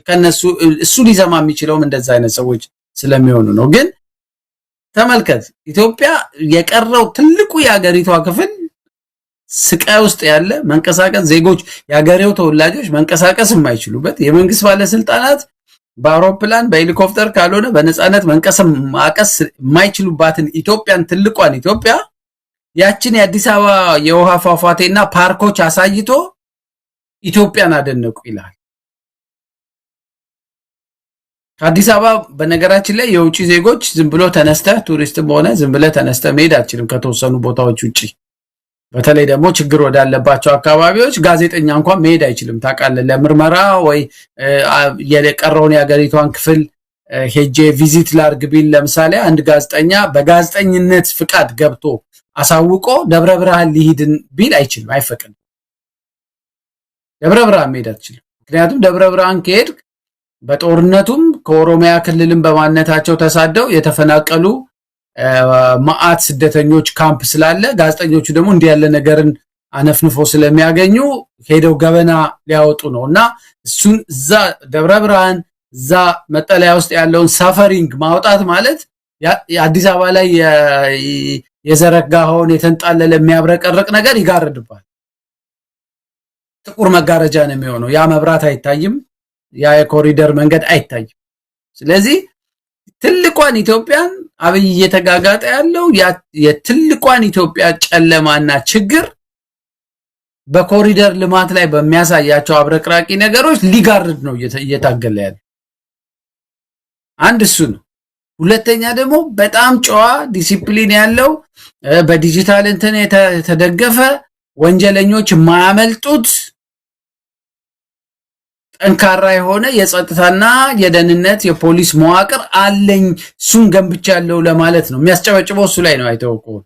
ከነሱ እሱ ሊሰማ የሚችለውም እንደዛ አይነት ሰዎች ስለሚሆኑ ነው። ግን ተመልከት፣ ኢትዮጵያ የቀረው ትልቁ የሀገሪቷ ክፍል ስቃይ ውስጥ ያለ፣ መንቀሳቀስ ዜጎች የሀገሬው ተወላጆች መንቀሳቀስ የማይችሉበት፣ የመንግስት ባለስልጣናት በአውሮፕላን በሄሊኮፕተር ካልሆነ በነፃነት መንቀሳቀስ የማይችሉባትን ኢትዮጵያን፣ ትልቋን ኢትዮጵያ፣ ያችን የአዲስ አበባ የውሃ ፏፏቴና ፓርኮች አሳይቶ ኢትዮጵያን አደነቁ ይላል። ከአዲስ አበባ በነገራችን ላይ የውጭ ዜጎች ዝም ብሎ ተነስተህ ቱሪስትም ሆነ ዝም ብለህ ተነስተህ መሄድ አትችልም ከተወሰኑ ቦታዎች ውጭ። በተለይ ደግሞ ችግር ወዳለባቸው አካባቢዎች ጋዜጠኛ እንኳን መሄድ አይችልም። ታውቃለህ፣ ለምርመራ ወይ የቀረውን የሀገሪቷን ክፍል ሄጄ visit ላርግ ቢል ለምሳሌ አንድ ጋዜጠኛ በጋዜጠኝነት ፍቃድ ገብቶ አሳውቆ ደብረ ብርሃን ሊሂድ ቢል አይችልም፣ አይፈቅድም። ደብረ ብርሃን መሄድ አትችልም። ምክንያቱም ደብረ ብርሃን ከሄድክ በጦርነቱም ከኦሮሚያ ክልልም በማንነታቸው ተሳደው የተፈናቀሉ መዓት ስደተኞች ካምፕ ስላለ፣ ጋዜጠኞቹ ደግሞ እንዲህ ያለ ነገርን አነፍንፎ ስለሚያገኙ ሄደው ገበና ሊያወጡ ነው እና እሱን እዛ ደብረ ብርሃን እዛ መጠለያ ውስጥ ያለውን suffering ማውጣት ማለት አዲስ አበባ ላይ የዘረጋኸውን የተንጣለለ የሚያብረቀርቅ ነገር ይጋርድባል። ጥቁር መጋረጃ ነው የሚሆነው። ያ መብራት አይታይም። ያ የኮሪደር መንገድ አይታይም። ስለዚህ ትልቋን ኢትዮጵያን አብይ እየተጋጋጠ ያለው የትልቋን ኢትዮጵያ ጨለማና ችግር በኮሪደር ልማት ላይ በሚያሳያቸው አብረቅራቂ ነገሮች ሊጋርድ ነው እየታገለ ያለው። አንድ እሱ ነው። ሁለተኛ ደግሞ በጣም ጨዋ፣ ዲሲፕሊን ያለው፣ በዲጂታል እንትን የተደገፈ፣ ወንጀለኞች የማያመልጡት ጠንካራ የሆነ የጸጥታና የደህንነት የፖሊስ መዋቅር አለኝ፣ እሱን ገንብቻለሁ ለማለት ነው የሚያስጨበጭበው። እሱ ላይ ነው። አይተው ከሆነ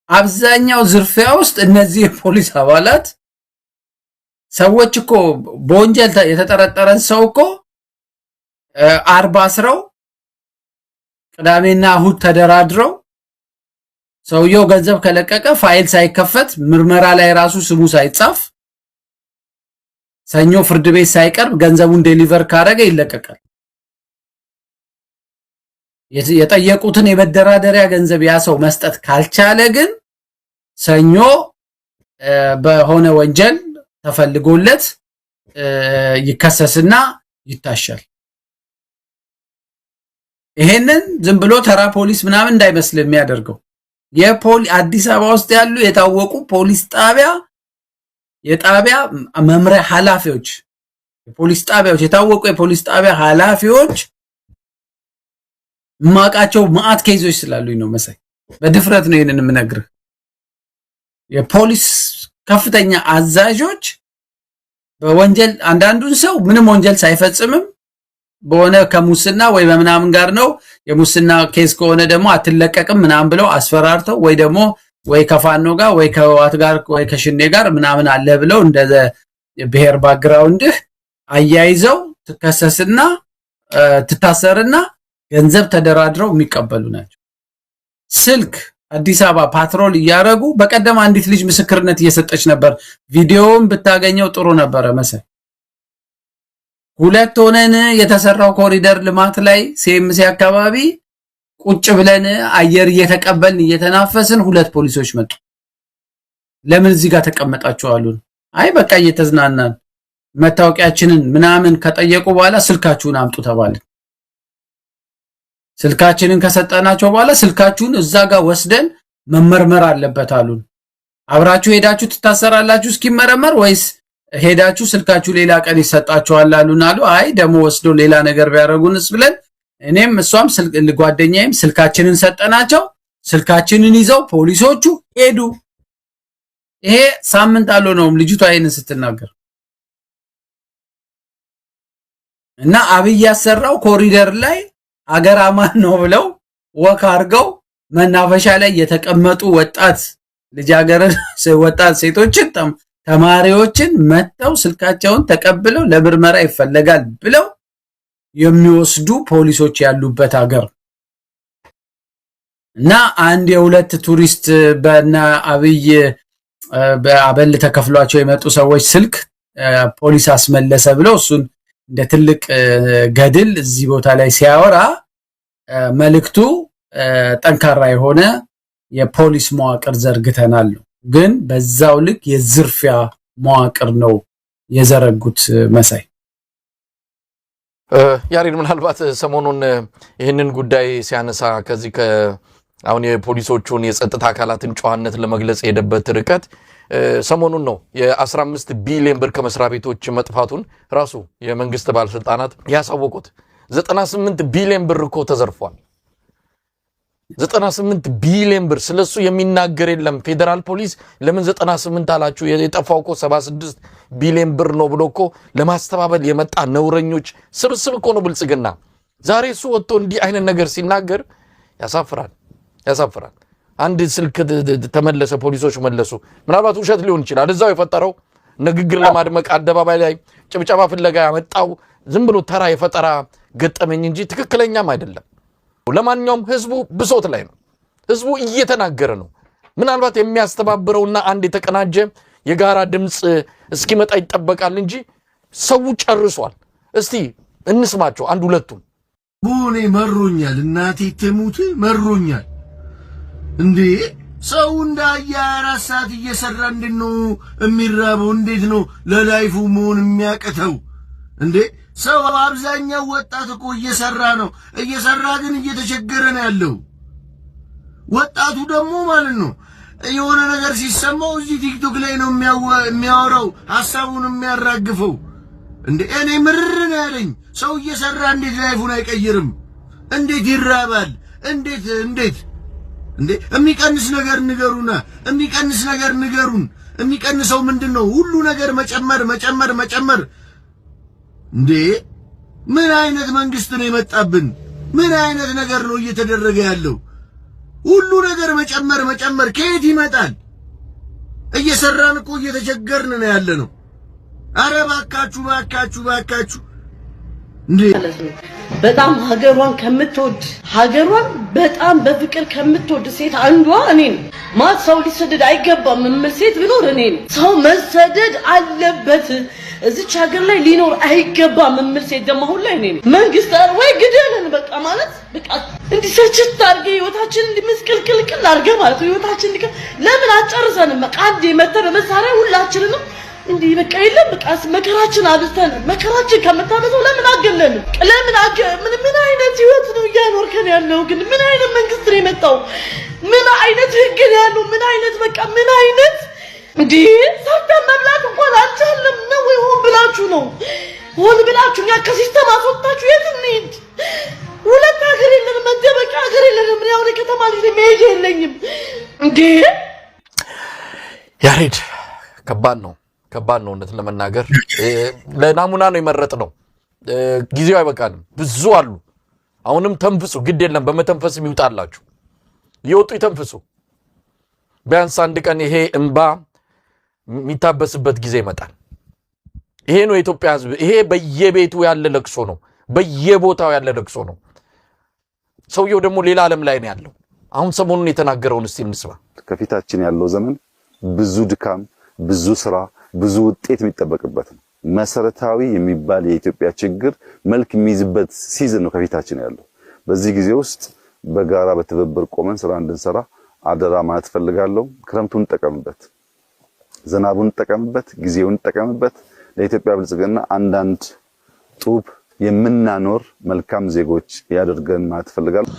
አብዛኛው ዝርፊያ ውስጥ እነዚህ የፖሊስ አባላት፣ ሰዎች እኮ በወንጀል የተጠረጠረን ሰው እኮ አርብ አስረው ቅዳሜና እሁድ ተደራድረው ሰውየው ገንዘብ ከለቀቀ ፋይል ሳይከፈት፣ ምርመራ ላይ ራሱ ስሙ ሳይጻፍ፣ ሰኞ ፍርድ ቤት ሳይቀርብ ገንዘቡን deliver ካረገ ይለቀቃል። የጠየቁትን የመደራደሪያ ገንዘብ ያ ሰው መስጠት ካልቻለ ግን ሰኞ በሆነ ወንጀል ተፈልጎለት ይከሰስና ይታሻል። ይሄንን ዝም ብሎ ተራ ፖሊስ ምናምን እንዳይመስል የሚያደርገው አዲስ አበባ ውስጥ ያሉ የታወቁ ፖሊስ ጣቢያ የጣቢያ መምሪያ ኃላፊዎች፣ የፖሊስ ጣቢያዎች፣ የታወቁ የፖሊስ ጣቢያ ኃላፊዎች፣ የማውቃቸው መዓት case ኦች ስላሉኝ ነው መሳይ። በድፍረት ነው ይሄንን የምነግርህ። የፖሊስ ከፍተኛ አዛዦች በወንጀል አንዳንዱን ሰው ምንም ወንጀል ሳይፈጽምም በሆነ ከሙስና ወይ በምናምን ጋር ነው፣ የሙስና case ከሆነ ደግሞ አትለቀቅም ምናምን ብለው አስፈራርተው ወይ ደግሞ ወይ ከፋኖ ጋር ወይ ከህወሓት ጋር ወይ ከሸኔ ጋር ምናምን አለ ብለው እንደ ብሔር background ህ አያይዘው ትከሰስና ትታሰርና ገንዘብ ተደራድረው የሚቀበሉ ናቸው። ስልክ አዲስ አበባ patrol እያደረጉ፣ በቀደም አንዲት ልጅ ምስክርነት እየሰጠች ነበር። ቪዲዮውን ብታገኘው ጥሩ ነበረ መሰል። ሁለት ሆነን የተሰራው ኮሪደር ልማት ላይ ሲኤምሲ አካባቢ ቁጭ ብለን አየር እየተቀበልን እየተናፈስን ሁለት ፖሊሶች መጡ። ለምን እዚህ ጋር ተቀመጣችሁ አሉን። አይ በቃ እየተዝናናን፣ መታወቂያችንን ምናምን ከጠየቁ በኋላ ስልካችሁን አምጡ ተባልን። ስልካችንን ከሰጠናቸው በኋላ ስልካችሁን እዛ ጋር ወስደን መመርመር አለበት አሉን። አብራችሁ ሄዳችሁ ትታሰራላችሁ እስኪመረመር ወይስ ሄዳችሁ ስልካችሁ ሌላ ቀን ይሰጣችኋል አሉን አሉ። አይ ደግሞ ወስዶ ሌላ ነገር ቢያደርጉንስ ብለን እኔም እሷም ጓደኛዬም ስልካችንን ሰጠናቸው። ስልካችንን ይዘው ፖሊሶቹ ሄዱ። ይሄ ሳምንት አልሆነውም ልጅቷ ይሄንን ስትናገር። እና አብይ ያሰራው ኮሪደር ላይ አገር አማን ነው ብለው walk አድርገው መናፈሻ ላይ የተቀመጡ ወጣት ልጃገረድ ወጣት ሴቶችን ተማሪዎችን መጥተው ስልካቸውን ተቀብለው ለምርመራ ይፈለጋል ብለው የሚወስዱ ፖሊሶች ያሉበት ሀገር እና አንድ የሁለት ቱሪስት በነ አብይ በአበል ተከፍሏቸው የመጡ ሰዎች ስልክ ፖሊስ አስመለሰ ብለው እሱን እንደ ትልቅ ገድል እዚህ ቦታ ላይ ሲያወራ መልእክቱ ጠንካራ የሆነ የፖሊስ መዋቅር ዘርግተናል ነው። ግን በዛው ልክ የዝርፊያ መዋቅር ነው የዘረጉት። መሳይ። ያሬድ፣ ምናልባት ሰሞኑን ይህንን ጉዳይ ሲያነሳ ከዚህ አሁን የፖሊሶቹን የጸጥታ አካላትን ጨዋነት ለመግለጽ የሄደበት ርቀት ሰሞኑን ነው የ15 ቢሊዮን ብር ከመስሪያ ቤቶች መጥፋቱን ራሱ የመንግስት ባለስልጣናት ያሳወቁት። 98 ቢሊዮን ብር እኮ ተዘርፏል። 98 ቢሊዮን ብር፣ ስለሱ የሚናገር የለም። ፌዴራል ፖሊስ ለምን 98 አላችሁ? የጠፋው እኮ 76 ቢሊዮን ብር ነው ብሎ እኮ ለማስተባበል የመጣ ነውረኞች ስብስብ እኮ ነው ብልጽግና። ዛሬ እሱ ወጥቶ እንዲህ አይነት ነገር ሲናገር ያሳፍራል፣ ያሳፍራል። አንድ ስልክ ተመለሰ፣ ፖሊሶች መለሱ። ምናልባት ውሸት ሊሆን ይችላል። እዛው የፈጠረው ንግግር ለማድመቅ አደባባይ ላይ ጭብጨባ ፍለጋ ያመጣው ዝም ብሎ ተራ የፈጠራ ገጠመኝ እንጂ ትክክለኛም አይደለም። ለማንኛውም ህዝቡ ብሶት ላይ ነው። ህዝቡ እየተናገረ ነው። ምናልባት የሚያስተባብረውና አንድ የተቀናጀ የጋራ ድምፅ እስኪመጣ ይጠበቃል እንጂ ሰው ጨርሷል። እስቲ እንስማቸው አንድ ሁለቱም። ቦኔ መሮኛል፣ እናቴ ትሙት መሮኛል። እንዴ ሰው እንደ 24 ሰዓት እየሰራ እንዴት ነው የሚራበው? እንዴት ነው ለ life ኡ መሆን የሚያቅተው? እንዴ ሰው አብዛኛው ወጣት እኮ እየሰራ ነው። እየሰራ ግን እየተቸገረ ነው ያለው። ወጣቱ ደግሞ ማለት ነው የሆነ ነገር ሲሰማው እዚህ ቲክቶክ ላይ ነው የሚያወራው፣ ሐሳቡን የሚያራግፈው። እንዴ እኔ ምርር ነው ያለኝ። ሰው እየሰራ እንዴት life ኡን አይቀይርም? እንዴት ይራባል? እንዴት እንዴት እንዴ የሚቀንስ ነገር ንገሩና፣ የሚቀንስ ነገር ንገሩን። የሚቀንሰው ምንድን ነው? ሁሉ ነገር መጨመር መጨመር መጨመር። እንዴ ምን አይነት መንግስት ነው የመጣብን? ምን አይነት ነገር ነው እየተደረገ ያለው? ሁሉ ነገር መጨመር መጨመር ከየት ይመጣል? እየሰራን እኮ እየተቸገርን ነው ያለነው። አረ ባካችሁ ባካችሁ ባካችሁ እንዴ። ማለት ነው። በጣም ሀገሯን ከምትወድ፣ ሀገሯን በጣም በፍቅር ከምትወድ ሴት አንዷ እኔ ነኝ። ማለት ሰው ሊሰደድ አይገባም የምል ሴት ብኖር እኔ ነኝ። ሰው መሰደድ አለበት፣ እዚች ሀገር ላይ ሊኖር አይገባም የምል ሴት ደግሞ አሁን ላይ እኔ ነኝ። መንግስት ወይ ግደለን በቃ፣ ማለት በቃ እንዲህ ሰችት አድርገህ ህይወታችን እንዲህ ምስቅልቅልቅል አድርገህ ማለት ነው ህይወታችን እንዲህ ለምን አትጨርሰንም? በቃ አንዴ መተህ በመሳሪያ ሁላችንንም እንዲህ በቃ የለም በቃ መከራችን አብዝተን መከራችን ከምታበዛው ለምን አገለንም? ለምን አገ ምን ምን አይነት ህይወት ነው እያኖርከን ያለው? ግን ምን አይነት መንግስት ነው የመጣው? ምን አይነት ህግ ነው ያለው? ምን አይነት በቃ ምን አይነት እንዲህ ሰርተን መብላት እንኳን አልቻልንም ነው ወይ? ሆን ብላችሁ ነው? ሆን ብላችሁ እኛ ከ system አስወጣችሁ የት እንሂድ? ሁለት ሀገር የለንም፣ መደበቂያ ሀገር የለንም። እኔ አሁን የከተማ ልጅ ነኝ፣ መሄጃ የለኝም እንዴ። ያሬድ፣ ከባድ ነው፣ ከባድ ነው። እውነት ለመናገር ለናሙና ነው የመረጥነው። ጊዜው አይበቃንም። ብዙ አሉ። አሁንም ተንፍሱ፣ ግድ የለም በመተንፈስ ይውጣላችሁ። እየወጡ ይተንፍሱ። ቢያንስ አንድ ቀን ይሄ እንባ የሚታበስበት ጊዜ ይመጣል። ይሄ ነው የኢትዮጵያ ሕዝብ። ይሄ በየቤቱ ያለ ለቅሶ ነው፣ በየቦታው ያለ ለቅሶ ነው። ሰውየው ደግሞ ሌላ ዓለም ላይ ነው ያለው። አሁን ሰሞኑን የተናገረውን እስቲ እንስማ። ከፊታችን ያለው ዘመን ብዙ ድካም፣ ብዙ ስራ፣ ብዙ ውጤት የሚጠበቅበት ነው። መሰረታዊ የሚባል የኢትዮጵያ ችግር መልክ የሚይዝበት season ነው ከፊታችን ያለው። በዚህ ጊዜ ውስጥ በጋራ በትብብር ቆመን ስራ እንድንሰራ አደራ ማለት እፈልጋለሁ። ክረምቱን እንጠቀምበት፣ ዝናቡን እንጠቀምበት፣ ጊዜውን እንጠቀምበት። ለኢትዮጵያ ብልጽግና አንዳንድ ጡብ የምናኖር መልካም ዜጎች ያደርገን ማለት እፈልጋለሁ።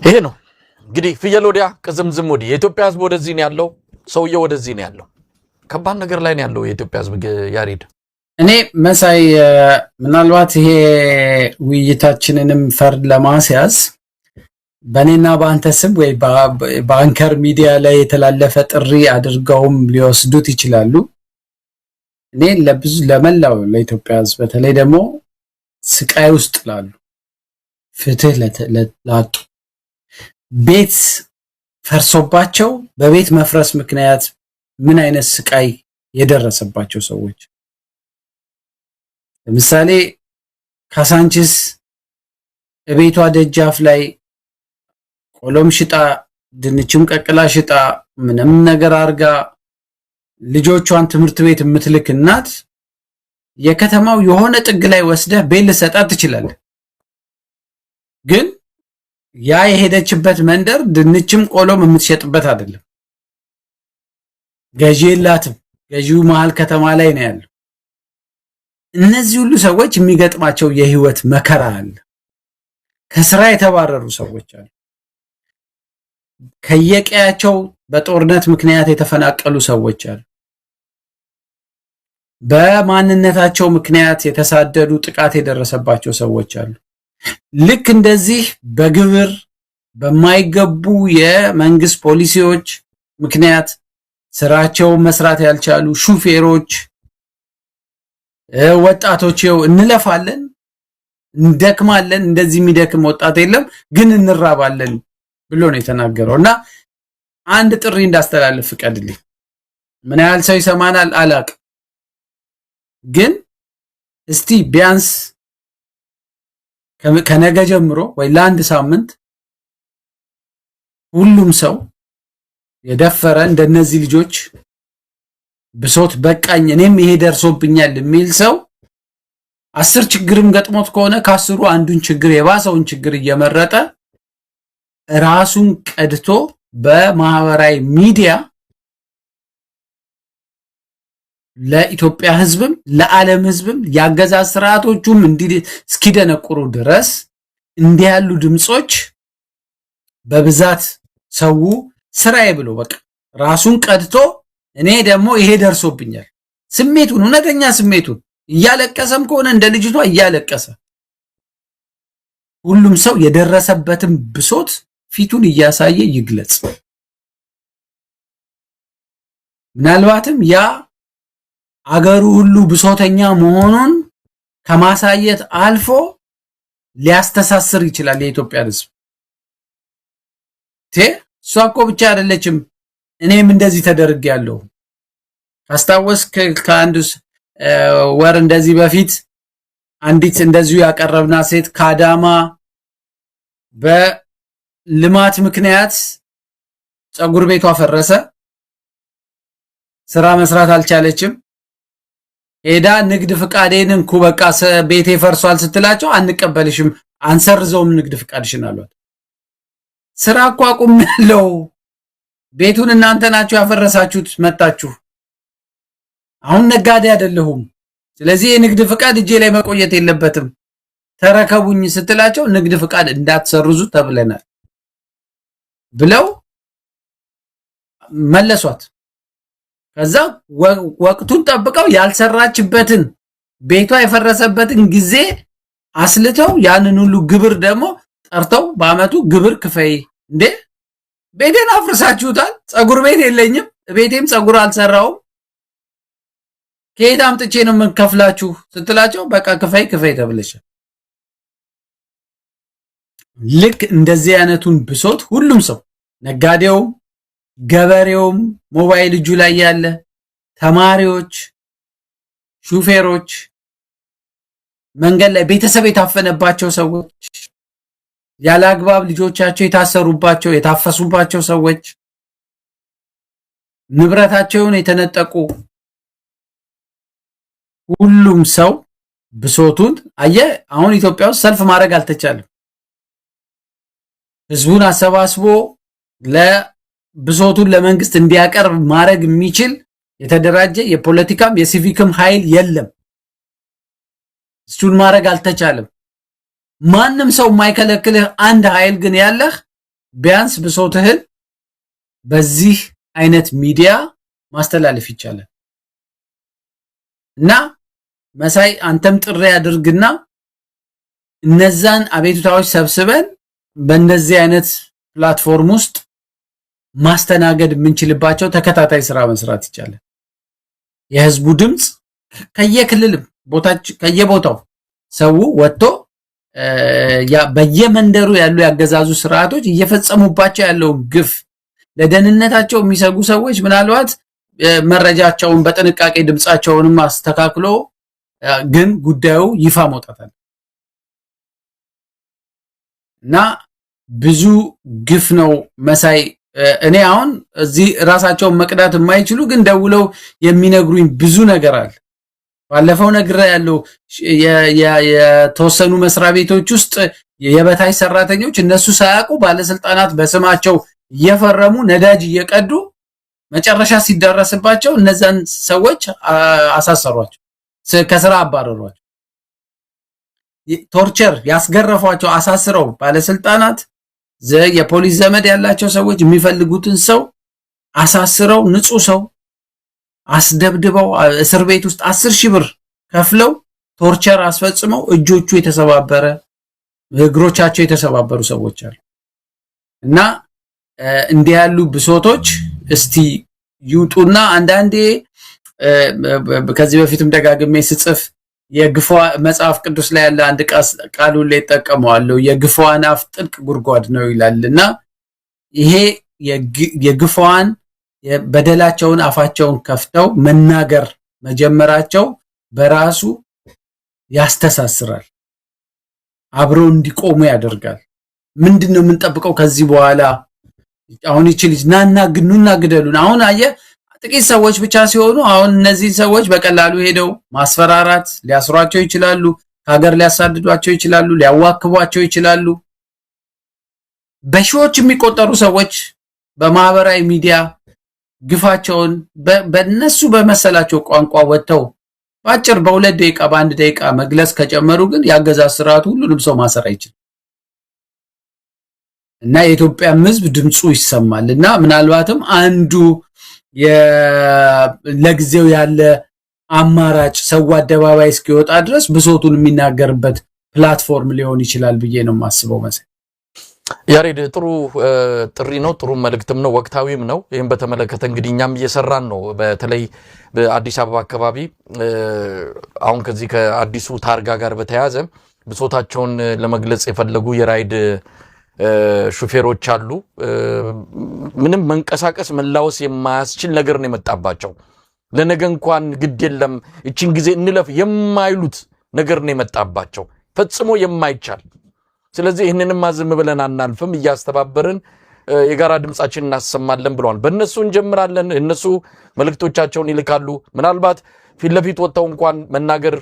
ይሄ ነው እንግዲህ ፍየል ወዲያ ቅዝምዝም ወዲህ። የኢትዮጵያ ሕዝብ ወደዚህ ነው ያለው፣ ሰውየው ወደዚህ ነው ያለው። ከባድ ነገር ላይ ነው ያለው የኢትዮጵያ ሕዝብ ያሬድ። እኔ መሳይ፣ ምናልባት ይሄ ውይይታችንንም ፈርድ ለማስያዝ በእኔና በአንተ ስም ወይ በአንከር ሚዲያ ላይ የተላለፈ ጥሪ አድርገውም ሊወስዱት ይችላሉ። እኔ ለብዙ ለመላው ለኢትዮጵያ ሕዝብ፣ በተለይ ደግሞ ስቃይ ውስጥ ላሉ፣ ፍትህ ላጡ፣ ቤት ፈርሶባቸው በቤት መፍረስ ምክንያት ምን አይነት ስቃይ የደረሰባቸው ሰዎች፣ ለምሳሌ ካሳንቺስ እቤቷ ደጃፍ ላይ ቆሎም ሽጣ፣ ድንችም ቀቅላ ሽጣ፣ ምንም ነገር አርጋ ልጆቿን ትምህርት ቤት የምትልክ እናት የከተማው የሆነ ጥግ ላይ ወስደህ ቤት ልሰጣት ትችላለህ። ግን ያ የሄደችበት መንደር ድንችም ቆሎም የምትሸጥበት አይደለም። ገዢ የላትም። ገዢው መሃል ከተማ ላይ ነው ያለው። እነዚህ ሁሉ ሰዎች የሚገጥማቸው የህይወት መከራ አለ። ከስራ የተባረሩ ሰዎች አሉ። ከየቀያቸው በጦርነት ምክንያት የተፈናቀሉ ሰዎች አሉ። በማንነታቸው ምክንያት የተሳደዱ፣ ጥቃት የደረሰባቸው ሰዎች አሉ። ልክ እንደዚህ በግብር በማይገቡ የመንግስት ፖሊሲዎች ምክንያት ስራቸውን መስራት ያልቻሉ ሹፌሮች፣ ወጣቶች፣ ይኸው እንለፋለን፣ እንደክማለን፣ እንደዚህ የሚደክም ወጣት የለም፣ ግን እንራባለን ብሎ ነው የተናገረው። እና አንድ ጥሪ እንዳስተላልፍ ፍቀድልኝ። ምን ያህል ሰው ይሰማናል አላቅም፣ ግን እስቲ ቢያንስ ከነገ ጀምሮ ወይ ለአንድ ሳምንት ሁሉም ሰው የደፈረ እንደነዚህ ልጆች ብሶት በቃኝ እኔም ይሄ ደርሶብኛል የሚል ሰው 10 ችግርም ገጥሞት ከሆነ ከ10ሩ አንዱን ችግር የባሰውን ችግር እየመረጠ ራሱን ቀድቶ በማህበራዊ ሚዲያ ለኢትዮጵያ ሕዝብም ለዓለም ሕዝብም ያገዛዝ ስርዓቶቹም እስኪደነቁሩ ድረስ እንዲህ ያሉ ድምጾች በብዛት ሰው ስራዬ ብሎ በቃ ራሱን ቀድቶ እኔ ደግሞ ይሄ ደርሶብኛል ስሜቱን እውነተኛ ስሜቱን እያለቀሰም ከሆነ እንደ ልጅቷ እያለቀሰ ሁሉም ሰው የደረሰበትን ብሶት ፊቱን እያሳየ ይግለጽ። ምናልባትም ያ አገሩ ሁሉ ብሶተኛ መሆኑን ከማሳየት አልፎ ሊያስተሳስር ይችላል የኢትዮጵያ ሕዝብ። እሷ እኮ ብቻ አይደለችም፣ እኔም እንደዚህ ተደርጌያለሁ። ካስታወስክ ከአንድ ወር እንደዚህ በፊት አንዲት እንደዚሁ ያቀረብናት ሴት ከአዳማ በልማት ምክንያት ፀጉር ቤቷ ፈረሰ፣ ስራ መስራት አልቻለችም። ሄዳ ንግድ ፍቃዴን እንኩ በቃ ቤቴ ፈርሷል ስትላቸው አንቀበልሽም፣ አንሰርዘውም ንግድ ፍቃድሽን አሏት። ስራ እኮ አቁሜያለሁ፣ ቤቱን እናንተ ናችሁ ያፈረሳችሁት መጣችሁ፣ አሁን ነጋዴ አይደለሁም፣ ስለዚህ የንግድ ፍቃድ እጄ ላይ መቆየት የለበትም ተረከቡኝ ስትላቸው ንግድ ፍቃድ እንዳትሰርዙ ተብለናል ብለው መለሷት። ከዛ ወቅቱን ጠብቀው ያልሰራችበትን ቤቷ የፈረሰበትን ጊዜ አስልተው ያንን ሁሉ ግብር ደግሞ ጠርተው በአመቱ ግብር ክፈይ። እንዴ ቤቴን አፍርሳችሁታል፣ ፀጉር ቤት የለኝም፣ ቤቴም ፀጉር አልሰራውም፣ ከየት አምጥቼ ነው የምንከፍላችሁ ስትላቸው በቃ ክፈይ ክፈይ ተብለሻል። ልክ እንደዚህ አይነቱን ብሶት ሁሉም ሰው ነጋዴውም፣ ገበሬውም፣ ሞባይል እጁ ላይ ያለ ተማሪዎች፣ ሹፌሮች፣ መንገድ ላይ ቤተሰብ የታፈነባቸው ሰዎች፣ ያለ አግባብ ልጆቻቸው የታሰሩባቸው የታፈሱባቸው ሰዎች፣ ንብረታቸውን የተነጠቁ ሁሉም ሰው ብሶቱን አየህ። አሁን ኢትዮጵያ ውስጥ ሰልፍ ማድረግ አልተቻለም። ህዝቡን አሰባስቦ ለብሶቱን ለመንግስት እንዲያቀርብ ማድረግ የሚችል የተደራጀ የፖለቲካም የሲቪክም ኃይል የለም። እሱን ማድረግ አልተቻለም። ማንም ሰው የማይከለክልህ አንድ ኃይል ግን ያለህ ቢያንስ ብሶትህን በዚህ አይነት ሚዲያ ማስተላለፍ ይቻላል። እና መሳይ አንተም ጥሪ አድርግና እነዛን አቤቱታዎች ሰብስበን በእንደዚህ አይነት platform ውስጥ ማስተናገድ የምንችልባቸው ተከታታይ ስራ መስራት ይቻላል። የህዝቡ ድምጽ ከየክልልም ቦታች ከየቦታው ሰው ወጥቶ በየመንደሩ ያሉ ያገዛዙ ስርዓቶች እየፈጸሙባቸው ያለውን ግፍ ለደህንነታቸው የሚሰጉ ሰዎች ምናልባት መረጃቸውን በጥንቃቄ ድምጻቸውንም አስተካክሎ ግን ጉዳዩ ይፋ መውጣት አለ እና ብዙ ግፍ ነው መሳይ። እኔ አሁን እዚህ ራሳቸውን መቅዳት የማይችሉ ግን ደውለው የሚነግሩኝ ብዙ ነገር አለ። ባለፈው ነግሬያለሁ፣ የተወሰኑ መስሪያ ቤቶች ውስጥ የበታች ሰራተኞች እነሱ ሳያውቁ ባለስልጣናት በስማቸው እየፈረሙ ነዳጅ እየቀዱ መጨረሻ ሲደረስባቸው እነዛን ሰዎች አሳሰሯቸው፣ ከስራ አባረሯቸው። Torture ያስገረፏቸው አሳስረው ባለስልጣናት፣ የፖሊስ ዘመድ ያላቸው ሰዎች የሚፈልጉትን ሰው አሳስረው፣ ንጹህ ሰው አስደብድበው፣ እስር ቤት ውስጥ 10,000 ብር ከፍለው torture አስፈጽመው እጆቹ የተሰባበረ፣ እግሮቻቸው የተሰባበሩ ሰዎች አሉ። እና እንዲህ ያሉ ብሶቶች እስቲ ይውጡና አንዳንዴ ከዚህ በፊትም ደጋግሜ ስጽፍ የግፏ መጽሐፍ ቅዱስ ላይ ያለ አንድ ቃሉን ላይ እጠቀመዋለሁ። የግፉዓን አፍ ጥልቅ ጉድጓድ ነው ይላል። እና ይሄ የግፉዓን በደላቸውን አፋቸውን ከፍተው መናገር መጀመራቸው በራሱ ያስተሳስራል፣ አብረው እንዲቆሙ ያደርጋል። ምንድን ነው የምንጠብቀው ከዚህ በኋላ? አሁን ይቺ ልጅ ናና ግኑና ግደሉን። አሁን አየህ፣ ጥቂት ሰዎች ብቻ ሲሆኑ አሁን እነዚህ ሰዎች በቀላሉ ሄደው ማስፈራራት፣ ሊያስሯቸው ይችላሉ፣ ከሀገር ሊያሳድዷቸው ይችላሉ፣ ሊያዋክቧቸው ይችላሉ። በሺዎች የሚቆጠሩ ሰዎች በማህበራዊ ሚዲያ ግፋቸውን በእነሱ በመሰላቸው ቋንቋ ወጥተው በአጭር በ2 ደቂቃ፣ በ1 ደቂቃ መግለጽ ከጨመሩ ግን የአገዛዝ ስርዓቱ ሁሉንም ሰው ማሰር አይችልም እና የኢትዮጵያም ሕዝብ ድምፁ ይሰማል። እና ምናልባትም አንዱ ለጊዜው ያለ አማራጭ ሰው አደባባይ እስኪወጣ ድረስ ብሶቱን የሚናገርበት platform ሊሆን ይችላል ብዬ ነው የማስበው መሰለኝ። ያሬድ፣ ጥሩ ጥሪ ነው፣ ጥሩ መልእክትም ነው፣ ወቅታዊም ነው። ይህም በተመለከተ እንግዲህ እኛም እየሰራን ነው። በተለይ በአዲስ አበባ አካባቢ አሁን ከዚህ ከአዲሱ ታርጋ ጋር በተያያዘ ብሶታቸውን ለመግለጽ የፈለጉ የራይድ ሹፌሮች አሉ። ምንም መንቀሳቀስ መላወስ የማያስችል ነገር ነው የመጣባቸው። ለነገ እንኳን ግድ የለም፣ እችን ጊዜ እንለፍ የማይሉት ነገር ነው የመጣባቸው፣ ፈጽሞ የማይቻል። ስለዚህ ይህንንማ ዝም ብለን አናልፍም፣ እያስተባበርን የጋራ ድምፃችን እናሰማለን ብለዋል። በእነሱ እንጀምራለን። እነሱ መልእክቶቻቸውን ይልካሉ። ምናልባት ፊት ለፊት ወጥተው እንኳን መናገር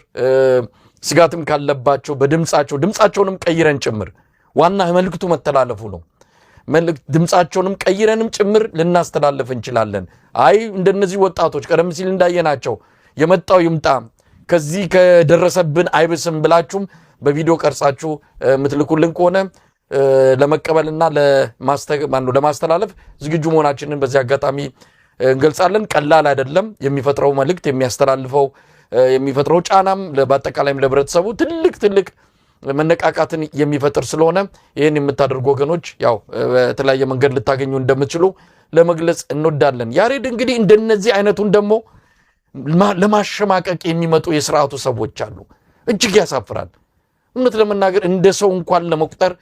ስጋትም ካለባቸው በድምፃቸው፣ ድምፃቸውንም ቀይረን ጭምር፣ ዋና መልእክቱ መተላለፉ ነው። ድምፃቸውንም ቀይረንም ጭምር ልናስተላልፍ እንችላለን። አይ፣ እንደነዚህ ወጣቶች ቀደም ሲል እንዳየናቸው የመጣው ይምጣ፣ ከዚህ ከደረሰብን አይብስም ብላችሁም በቪዲዮ ቀርጻችሁ የምትልኩልን ከሆነ ለመቀበልና ለማስተላለፍ ዝግጁ መሆናችንን በዚህ አጋጣሚ እንገልጻለን። ቀላል አይደለም። የሚፈጥረው መልእክት፣ የሚያስተላልፈው፣ የሚፈጥረው ጫናም በአጠቃላይም ለህብረተሰቡ ትልቅ ትልቅ መነቃቃትን የሚፈጥር ስለሆነ ይህን የምታደርጉ ወገኖች ያው በተለያየ መንገድ ልታገኙ እንደምትችሉ ለመግለጽ እንወዳለን። ያሬድ፣ እንግዲህ እንደነዚህ አይነቱን ደግሞ ለማሸማቀቅ የሚመጡ የስርዓቱ ሰዎች አሉ። እጅግ ያሳፍራል። እውነት ለመናገር እንደ ሰው እንኳን ለመቁጠር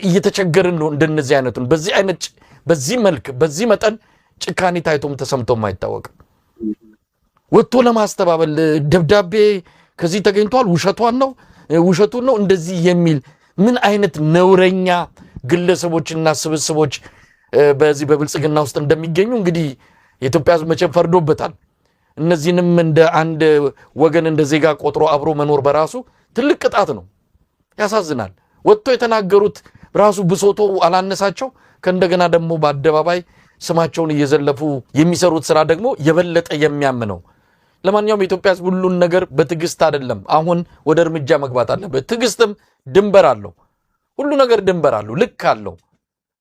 እየተቸገርን ነው። እንደነዚህ አይነቱን በዚህ አይነት፣ በዚህ መልክ፣ በዚህ መጠን ጭካኔ ታይቶም ተሰምቶም አይታወቅም። ወጥቶ ለማስተባበል ደብዳቤ ከዚህ ተገኝቷል፣ ውሸቷን ነው፣ ውሸቱን ነው እንደዚህ የሚል ምን አይነት ነውረኛ ግለሰቦችና ስብስቦች በዚህ በብልጽግና ውስጥ እንደሚገኙ እንግዲህ የኢትዮጵያ ሕዝብ መቼም ፈርዶበታል። እነዚህንም እንደ አንድ ወገን፣ እንደ ዜጋ ቆጥሮ አብሮ መኖር በራሱ ትልቅ ቅጣት ነው። ያሳዝናል። ወጥቶ የተናገሩት ራሱ ብሶቶ አላነሳቸው፣ ከእንደገና ደግሞ በአደባባይ ስማቸውን እየዘለፉ የሚሰሩት ስራ ደግሞ የበለጠ የሚያም ነው። ለማንኛውም የኢትዮጵያ ሕዝብ ሁሉን ነገር በትዕግስት አይደለም፣ አሁን ወደ እርምጃ መግባት አለበት። ትዕግስትም ድንበር አለው። ሁሉ ነገር ድንበር አለው፣ ልክ አለው።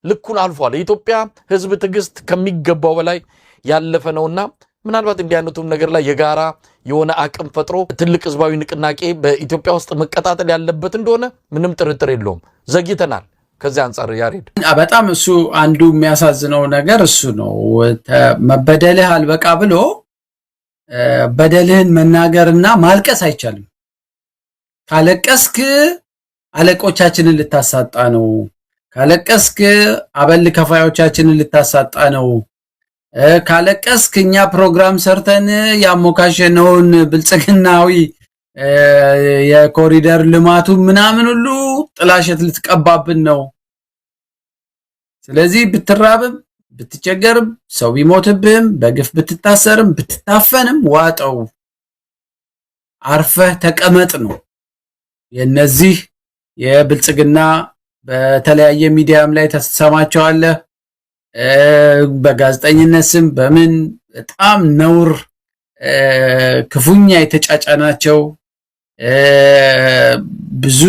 ልኩን አልፏል። የኢትዮጵያ ሕዝብ ትዕግስት ከሚገባው በላይ ያለፈ ነውና ምናልባት እንዲህ አይነቱም ነገር ላይ የጋራ የሆነ አቅም ፈጥሮ ትልቅ ህዝባዊ ንቅናቄ በኢትዮጵያ ውስጥ መቀጣጠል ያለበት እንደሆነ ምንም ጥርጥር የለውም። ዘግይተናል። ከዚህ አንጻር ያሬድ። በጣም እሱ አንዱ የሚያሳዝነው ነገር እሱ ነው። መበደልህ አልበቃ ብሎ በደልህን መናገርና ማልቀስ አይቻልም። ካለቀስክ አለቆቻችንን ልታሳጣ ነው። ካለቀስክ አበል ከፋዮቻችንን ልታሳጣ ነው። ካለቀስክ እኛ ፕሮግራም ሰርተን ያሞካሸነውን ብልጽግናዊ የኮሪደር ልማቱ ምናምን ሁሉ ጥላሸት ልትቀባብን ነው። ስለዚህ ብትራብም ብትቸገርም፣ ሰው ቢሞትብህም፣ በግፍ ብትታሰርም፣ ብትታፈንም ዋጠው፣ አርፈህ ተቀመጥ ነው። የነዚህ የብልጽግና በተለያየ ሚዲያም ላይ ተሰማቸዋለህ። በጋዜጠኝነት ስም በምን በጣም ነውር ክፉኛ የተጫጫናቸው ብዙ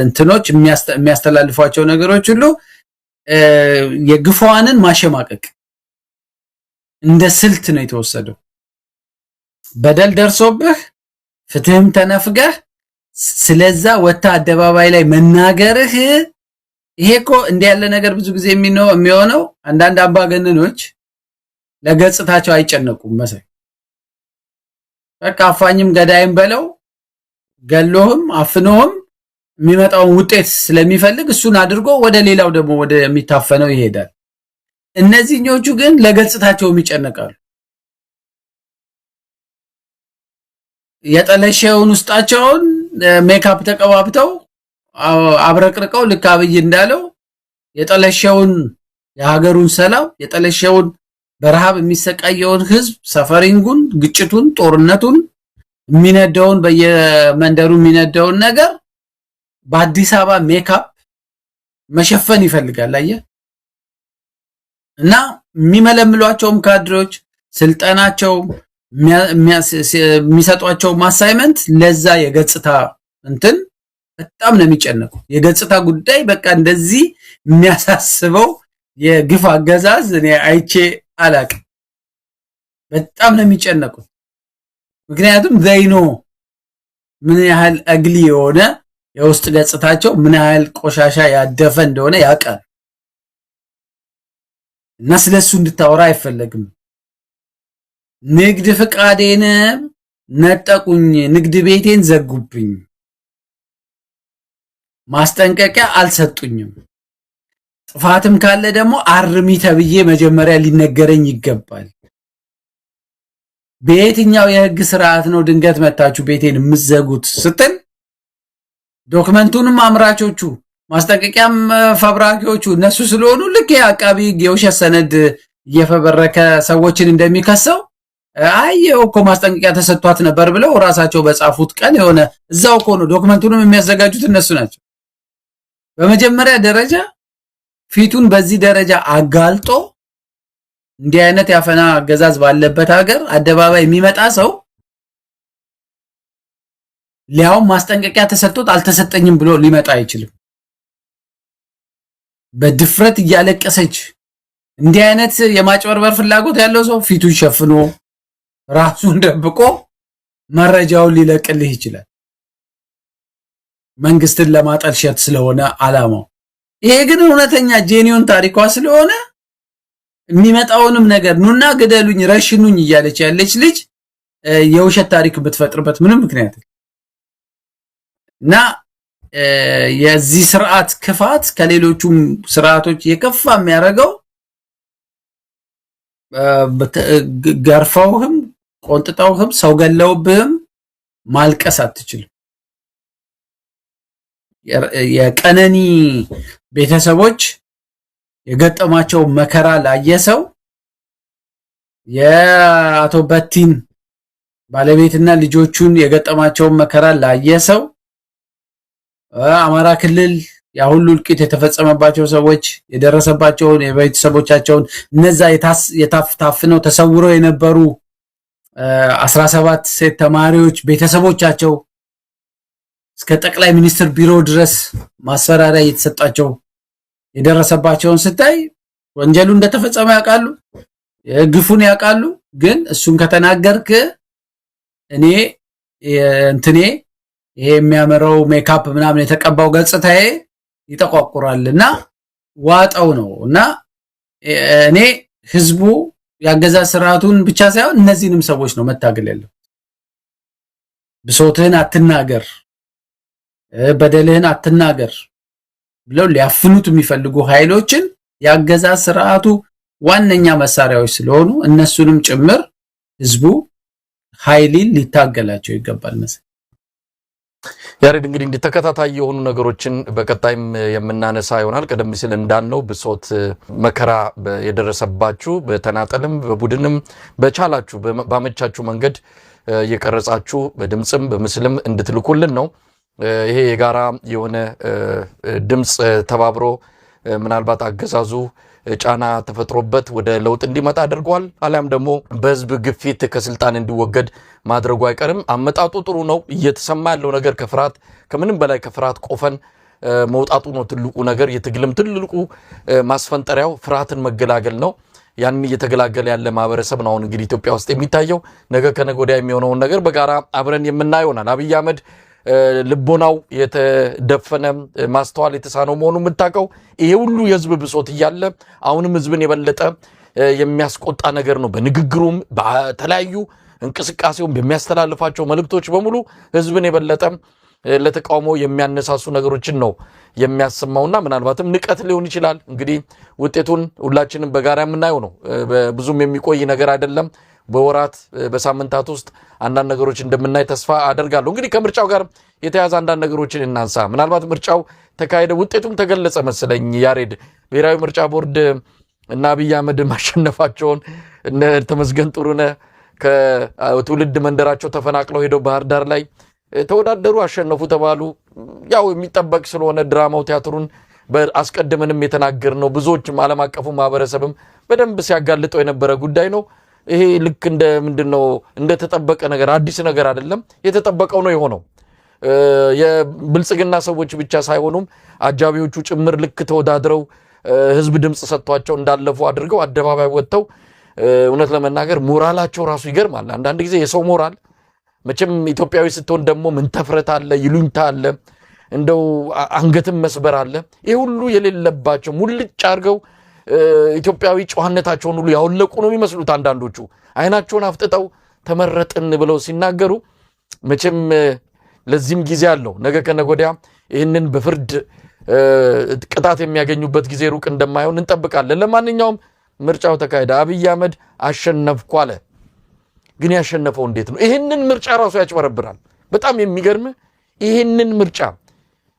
እንትኖች የሚያስተላልፏቸው ነገሮች ሁሉ የግፏንን ማሸማቀቅ እንደ ስልት ነው የተወሰደው። በደል ደርሶብህ ፍትህም ተነፍገህ ስለዛ ወጥተህ አደባባይ ላይ መናገርህ፣ ይሄ እኮ እንዲህ ያለ ነገር ብዙ ጊዜ የሚሆነው አንዳንድ አምባገነኖች ለገጽታቸው አይጨነቁም መሳይ። በቃ አፋኝም ገዳይም በለው ገሎህም አፍኖህም የሚመጣውን ውጤት ስለሚፈልግ እሱን አድርጎ ወደ ሌላው ደግሞ ወደሚታፈነው ይሄዳል። እነዚህኞቹ ግን ለገጽታቸውም ይጨነቃሉ። የጠለሸውን ውስጣቸውን ሜካፕ ተቀባብተው አብረቅርቀው፣ ልክ አብይ እንዳለው የጠለሸውን የሀገሩን ሰላም፣ የጠለሸውን በረሃብ የሚሰቃየውን ህዝብ suffering ኡን፣ ግጭቱን፣ ጦርነቱን፣ የሚነደውን በየመንደሩ የሚነደውን ነገር በአዲስ አበባ ሜካፕ መሸፈን ይፈልጋል። አየህ፣ እና የሚመለምሏቸውም ካድሬዎች ስልጠናቸው የሚሰጧቸው assignment ለዛ የገጽታ እንትን በጣም ነው የሚጨነቁ። የገጽታ ጉዳይ በቃ እንደዚህ የሚያሳስበው የግፍ አገዛዝ እኔ አይቼ አላቅም። በጣም ነው የሚጨነቁት። ምክንያቱም they know ምን ያህል ugly የሆነ የውስጥ ገጽታቸው ምን ያህል ቆሻሻ ያደፈ እንደሆነ ያውቃል። እና ስለሱ እንድታወራ አይፈለግም። ንግድ ፍቃዴን ነጠቁኝ፣ ንግድ ቤቴን ዘጉብኝ፣ ማስጠንቀቂያ አልሰጡኝም። ጥፋትም ካለ ደግሞ አርሚ ተብዬ መጀመሪያ ሊነገረኝ ይገባል። በየትኛው የህግ ስርዓት ነው ድንገት መታችሁ ቤቴን የምትዘጉት ስትል document ኡንም አምራቾቹ ማስጠንቀቂያም ፈብራኪዎቹ እነሱ ስለሆኑ ልክ የአቃቢ ህግ የውሸት ሰነድ እየፈበረከ ሰዎችን እንደሚከሰው አይ እኮ ማስጠንቀቂያ ተሰጥቷት ነበር ብለው ራሳቸው በጻፉት ቀን የሆነ እዛው እኮ ነው፣ document ኡንም የሚያዘጋጁት እነሱ ናቸው። በመጀመሪያ ደረጃ ፊቱን በዚህ ደረጃ አጋልጦ እንዲህ አይነት ያፈና አገዛዝ ባለበት ሀገር አደባባይ የሚመጣ ሰው ሊያውም ማስጠንቀቂያ ተሰጥቶት አልተሰጠኝም ብሎ ሊመጣ አይችልም። በድፍረት እያለቀሰች እንዲህ አይነት የማጭበርበር ፍላጎት ያለው ሰው ፊቱን ሸፍኖ ራሱን ደብቆ መረጃውን ሊለቅልህ ይችላል። መንግስትን ለማጠልሸት ስለሆነ አላማው። ይሄ ግን እውነተኛ genuine ታሪኳ ስለሆነ የሚመጣውንም ነገር ኑና ግደሉኝ፣ ረሽኑኝ እያለች ያለች ልጅ የውሸት ታሪክ ብትፈጥርበት ምንም ምክንያት እና የዚህ ስርዓት ክፋት ከሌሎቹም ስርዓቶች የከፋ የሚያደርገው ገርፈውህም ቆንጥጠውህም ሰው ገለውብህም ማልቀስ አትችልም። የቀነኒ ቤተሰቦች የገጠማቸው መከራ ላየ ሰው፣ የአቶ በቲን ባለቤትና ልጆቹን የገጠማቸውን መከራ ላየ ሰው፣ አማራ ክልል ያ ሁሉ እልቂት የተፈጸመባቸው ሰዎች የደረሰባቸውን የቤተሰቦቻቸውን እነዛ የታፍነው ተሰውረው የነበሩ 17 ሴት ተማሪዎች ቤተሰቦቻቸው እስከ ጠቅላይ ሚኒስትር ቢሮ ድረስ ማስፈራሪያ እየተሰጣቸው የደረሰባቸውን ስታይ ወንጀሉ እንደተፈጸመ ያውቃሉ፣ ግፉን ያውቃሉ። ግን እሱን ከተናገርክ እኔ እንትኔ ይሄ የሚያምረው ሜካፕ ምናምን የተቀባው ገጽታዬ ይጠቋቁራል እና ዋጠው ነው። እና እኔ ህዝቡ የአገዛዝ ስርዓቱን ብቻ ሳይሆን እነዚህንም ሰዎች ነው መታገል ያለው። ብሶትህን አትናገር፣ በደልህን አትናገር ብለው ሊያፍኑት የሚፈልጉ ኃይሎችን የአገዛዝ ስርዓቱ ዋነኛ መሳሪያዎች ስለሆኑ እነሱንም ጭምር ህዝቡ ኃይሊን ሊታገላቸው ይገባል መሰለኝ። ያሬድ፣ እንግዲህ እንዲህ ተከታታይ የሆኑ ነገሮችን በቀጣይም የምናነሳ ይሆናል። ቀደም ሲል እንዳልነው ብሶት፣ መከራ የደረሰባችሁ በተናጠልም በቡድንም በቻላችሁ ባመቻችሁ መንገድ እየቀረጻችሁ በድምፅም በምስልም እንድትልኩልን ነው። ይሄ የጋራ የሆነ ድምፅ ተባብሮ ምናልባት አገዛዙ ጫና ተፈጥሮበት ወደ ለውጥ እንዲመጣ አድርጓል። አሊያም ደግሞ በህዝብ ግፊት ከስልጣን እንዲወገድ ማድረጉ አይቀርም። አመጣጡ ጥሩ ነው። እየተሰማ ያለው ነገር ከፍርሃት፣ ከምንም በላይ ከፍርሃት ቆፈን መውጣቱ ነው ትልቁ ነገር። የትግልም ትልቁ ማስፈንጠሪያው ፍርሃትን መገላገል ነው። ያንን እየተገላገለ ያለ ማህበረሰብ ነው አሁን እንግዲህ ኢትዮጵያ ውስጥ የሚታየው። ነገ ከነገ ወዲያ የሚሆነውን ነገር በጋራ አብረን የምናየው ይሆናል። አብይ አህመድ ልቦናው የተደፈነ፣ ማስተዋል የተሳነው መሆኑ የምታውቀው ይሄ ሁሉ የህዝብ ብሶት እያለ አሁንም ህዝብን የበለጠ የሚያስቆጣ ነገር ነው። በንግግሩም በተለያዩ እንቅስቃሴውም በሚያስተላልፋቸው መልእክቶች በሙሉ ህዝብን የበለጠ ለተቃውሞ የሚያነሳሱ ነገሮችን ነው የሚያሰማውና ምናልባትም ንቀት ሊሆን ይችላል። እንግዲህ ውጤቱን ሁላችንም በጋራ የምናየው ነው። ብዙም የሚቆይ ነገር አይደለም። በወራት፣ በሳምንታት ውስጥ አንዳንድ ነገሮች እንደምናይ ተስፋ አደርጋለሁ። እንግዲህ ከምርጫው ጋር የተያዘ አንዳንድ ነገሮችን እናንሳ። ምናልባት ምርጫው ተካሄደ፣ ውጤቱም ተገለጸ መሰለኝ። ያሬድ፣ ብሔራዊ ምርጫ ቦርድ እና አብይ አህመድ ማሸነፋቸውን፣ እነ ተመስገን ጥሩነህ ከትውልድ መንደራቸው ተፈናቅለው ሄደው ባህር ዳር ላይ ተወዳደሩ፣ አሸነፉ ተባሉ። ያው የሚጠበቅ ስለሆነ ድራማው ቲያትሩን አስቀድመንም የተናገርነው፣ ብዙዎችም ዓለም አቀፉ ማህበረሰብም በደንብ ሲያጋልጠው የነበረ ጉዳይ ነው። ይሄ ልክ እንደ ምንድን ነው እንደተጠበቀ ነገር፣ አዲስ ነገር አይደለም። የተጠበቀው ነው የሆነው። የብልጽግና ሰዎች ብቻ ሳይሆኑም አጃቢዎቹ ጭምር ልክ ተወዳድረው ህዝብ ድምፅ ሰጥቷቸው እንዳለፉ አድርገው አደባባይ ወጥተው፣ እውነት ለመናገር ሞራላቸው ራሱ ይገርማል። አንዳንድ ጊዜ የሰው ሞራል መቼም ኢትዮጵያዊ ስትሆን ደግሞ ምንተፍረት አለ፣ ይሉኝታ አለ፣ እንደው አንገትን መስበር አለ። ይህ ሁሉ የሌለባቸው ሙልጭ አድርገው ኢትዮጵያዊ ጨዋነታቸውን ሁሉ ያወለቁ ነው የሚመስሉት። አንዳንዶቹ አይናቸውን አፍጥጠው ተመረጥን ብለው ሲናገሩ መቼም ለዚህም ጊዜ አለው። ነገ ከነገ ወዲያ ይህንን በፍርድ ቅጣት የሚያገኙበት ጊዜ ሩቅ እንደማይሆን እንጠብቃለን። ለማንኛውም ምርጫው ተካሄደ። አብይ አህመድ አሸነፍኩ አለ። ግን ያሸነፈው እንዴት ነው? ይህንን ምርጫ ራሱ ያጭበረብራል። በጣም የሚገርም፣ ይህንን ምርጫ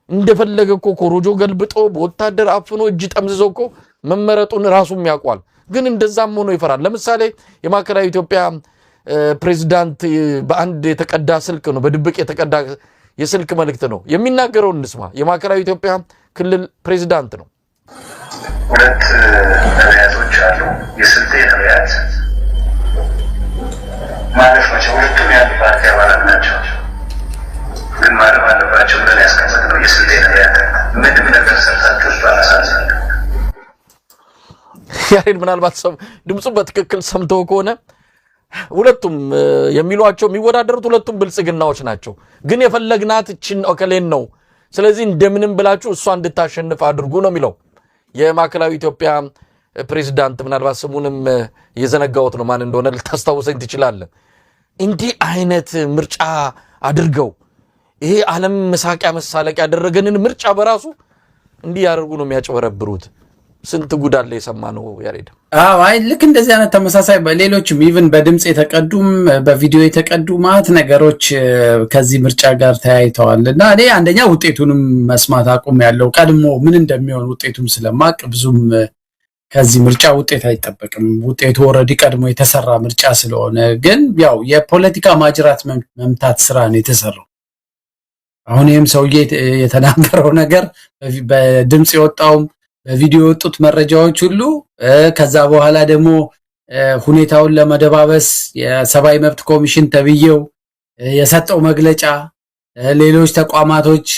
እንደፈለገ እኮ ኮሮጆ ገልብጦ፣ በወታደር አፍኖ፣ እጅ ጠምዝዞ እኮ መመረጡን ራሱም ያውቋል። ግን እንደዛም ሆኖ ይፈራል። ለምሳሌ የማዕከላዊ ኢትዮጵያ ፕሬዚዳንት በአንድ የተቀዳ ስልክ ነው፣ በድብቅ የተቀዳ የስልክ መልእክት ነው፣ የሚናገረውን እንስማ። የማዕከላዊ ኢትዮጵያ ክልል ፕሬዚዳንት ነው። ሁለት ነቢያቶች አሉ። የስልጤ ነቢያት ማለፍ መቼ ሁለቱም የአንድ ፓርቲ አባላት ናቸው። ግን ማለፍ አለባቸው ብለን ያስቀመጥነው የስልጤ ነቢያት ምንም ነገር ሰርታችሁ ባላሳዝን ያሬድ፣ ምናልባት ድምፁን በትክክል ሰምተው ከሆነ ሁለቱም የሚሏቸው የሚወዳደሩት ሁለቱም ብልጽግናዎች ናቸው። ግን የፈለግናት እችን እከሌን ነው። ስለዚህ እንደምንም ብላችሁ እሷ እንድታሸንፍ አድርጉ ነው የሚለው የማዕከላዊ ኢትዮጵያ ፕሬዚዳንት። ምናልባት ስሙንም የዘነጋሁት ነው፣ ማን እንደሆነ ልታስታውሰኝ ትችላለህ። እንዲህ አይነት ምርጫ አድርገው ይሄ ዓለም መሳቂያ መሳለቂያ ያደረገንን ምርጫ በራሱ እንዲህ ያደርጉ ነው የሚያጭበረብሩት። ስንት ጉድ አለ የሰማ ነው ያሬድ። አዎ፣ አይ ልክ እንደዚህ አይነት ተመሳሳይ በሌሎችም even በድምፅ የተቀዱም በቪዲዮ የተቀዱ ማለት ነገሮች ከዚህ ምርጫ ጋር ተያይተዋል። እና እኔ አንደኛ ውጤቱንም መስማት አቁም ያለው፣ ቀድሞ ምን እንደሚሆን ውጤቱም ስለማቅ ብዙም ከዚህ ምርጫ ውጤት አይጠበቅም። ውጤቱ already ቀድሞ የተሰራ ምርጫ ስለሆነ፣ ግን ያው የፖለቲካ ማጅራት መምታት ስራ ነው የተሰራው። አሁን ይህም ሰውዬ የተናገረው ነገር፣ በድምፅ የወጣውም በቪዲዮ የወጡት መረጃዎች ሁሉ፣ ከዛ በኋላ ደግሞ ሁኔታውን ለመደባበስ የሰብአዊ መብት ኮሚሽን ተብዬው የሰጠው መግለጫ፣ ሌሎች ተቋማቶች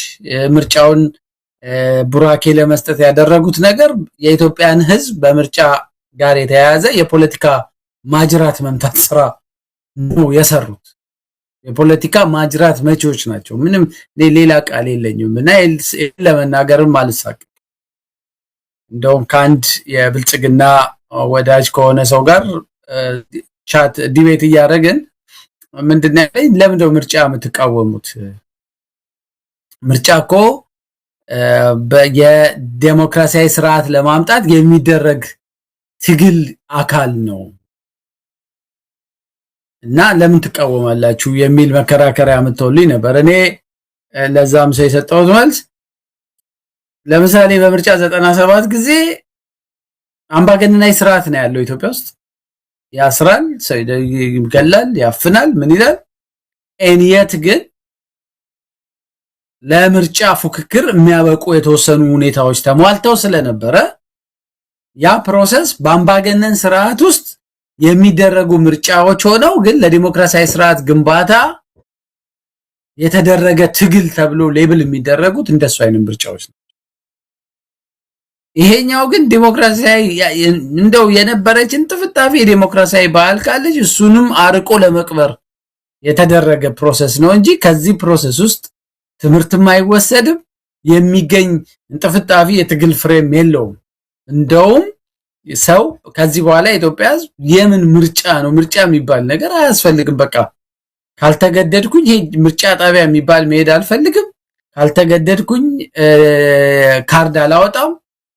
ምርጫውን ቡራኬ ለመስጠት ያደረጉት ነገር የኢትዮጵያን ሕዝብ በምርጫ ጋር የተያያዘ የፖለቲካ ማጅራት መምታት ስራ ነው የሰሩት። የፖለቲካ ማጅራት መቺዎች ናቸው። ምንም ሌላ ቃል የለኝም እና ለመናገርም አልሳቅም። እንደውም ከአንድ የብልጽግና ወዳጅ ከሆነ ሰው ጋር chat debate እያደረግን ምንድን ያለኝ፣ ለምንድነው ምርጫ የምትቃወሙት? ምርጫ እኮ የዴሞክራሲያዊ ስርዓት ለማምጣት የሚደረግ ትግል አካል ነው እና ለምን ትቃወማላችሁ የሚል መከራከሪያ አምጥተውልኝ ነበር። እኔ ለዛም ሰው የሰጠሁት መልስ ለምሳሌ በምርጫ 97 ጊዜ አምባገነናዊ ስርዓት ነው ያለው ኢትዮጵያ ውስጥ። ያስራል፣ ሰው ይገላል፣ ያፍናል፣ ምን ይላል። And yet ግን ለምርጫ ፉክክር የሚያበቁ የተወሰኑ ሁኔታዎች ተሟልተው ስለነበረ ያ process በአምባገነን ስርዓት ውስጥ የሚደረጉ ምርጫዎች ሆነው ግን ለዲሞክራሲያዊ ስርዓት ግንባታ የተደረገ ትግል ተብሎ label የሚደረጉት እንደሱ አይነት ምርጫዎች ነው። ይሄኛው ግን ዲሞክራሲያዊ እንደው የነበረችን ጥፍጣፊ የዲሞክራሲያዊ ባህል ካለች እሱንም አርቆ ለመቅበር የተደረገ process ነው እንጂ ከዚህ process ውስጥ ትምህርትም አይወሰድም፣ የሚገኝ እንጥፍጣፊ የትግል ፍሬም የለውም። እንደውም ሰው ከዚህ በኋላ የኢትዮጵያ ሕዝብ የምን ምርጫ ነው፣ ምርጫ የሚባል ነገር አያስፈልግም። በቃ ካልተገደድኩኝ ይሄ ምርጫ ጣቢያ የሚባል መሄድ አልፈልግም። ካልተገደድኩኝ ካርድ አላወጣም።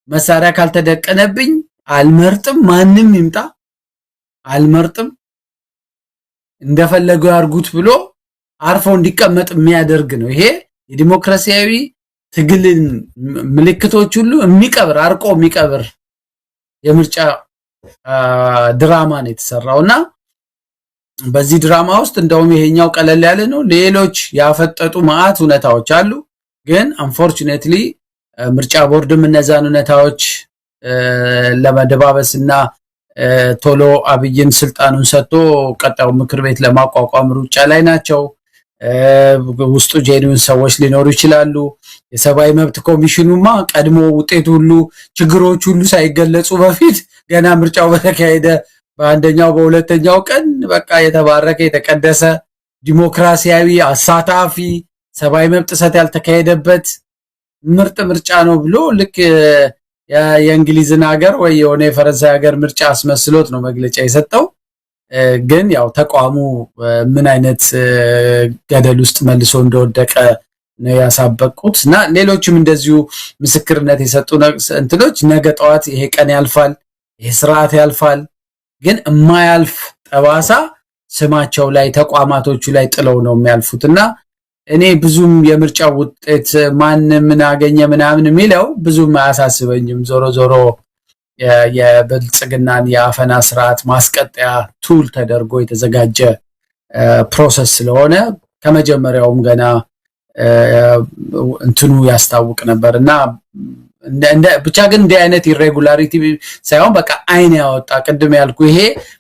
መሳሪያ ካልተደቀነብኝ አልመርጥም። ማንም ይምጣ አልመርጥም። እንደፈለገው ያርጉት ብሎ አርፎ እንዲቀመጥ የሚያደርግ ነው። ይሄ የዲሞክራሲያዊ ትግልን ምልክቶች ሁሉ የሚቀብር፣ አርቆ የሚቀብር የምርጫ ድራማ ነው የተሰራው። እና በዚህ ድራማ ውስጥ እንደውም ይሄኛው ቀለል ያለ ነው። ሌሎች ያፈጠጡ መዓት እውነታዎች አሉ። ግን unfortunately ምርጫ ቦርድም እነዛን እውነታዎች ለመደባበስና ቶሎ አብይን ስልጣኑን ሰጥቶ ቀጣዩ ምክር ቤት ለማቋቋም ሩጫ ላይ ናቸው። ውስጡ genuine ሰዎች ሊኖሩ ይችላሉ። የሰብአዊ መብት ኮሚሽኑማ ቀድሞ ውጤቱ ሁሉ፣ ችግሮች ሁሉ ሳይገለጹ በፊት፣ ገና ምርጫው በተካሄደ በአንደኛው በሁለተኛው ቀን በቃ የተባረከ፣ የተቀደሰ፣ ዲሞክራሲያዊ፣ አሳታፊ፣ ሰብአዊ መብት ጥሰት ያልተካሄደበት ምርጥ ምርጫ ነው ብሎ ልክ የእንግሊዝን ሀገር ወይ የሆነ የፈረንሳይ ሀገር ምርጫ አስመስሎት ነው መግለጫ የሰጠው። ግን ያው ተቋሙ ምን አይነት ገደል ውስጥ መልሶ እንደወደቀ ነው ያሳበቁት። እና ሌሎችም እንደዚሁ ምስክርነት የሰጡ እንትኖች ነገ ጠዋት ይሄ ቀን ያልፋል፣ ይሄ ስርዓት ያልፋል፣ ግን የማያልፍ ጠባሳ ስማቸው ላይ፣ ተቋማቶቹ ላይ ጥለው ነው የሚያልፉት። እና እኔ ብዙም የምርጫው ውጤት ማን ምን አገኘ ምናምን የሚለው ብዙም አያሳስበኝም። ዞሮ ዞሮ የብልጽግናን የአፈና ስርዓት ማስቀጠያ tool ተደርጎ የተዘጋጀ process ስለሆነ ከመጀመሪያውም ገና እንትኑ ያስታውቅ ነበር። እና ብቻ ግን እንዲህ አይነት irregularity ሳይሆን በቃ አይን ያወጣ፣ ቅድም ያልኩ ይሄ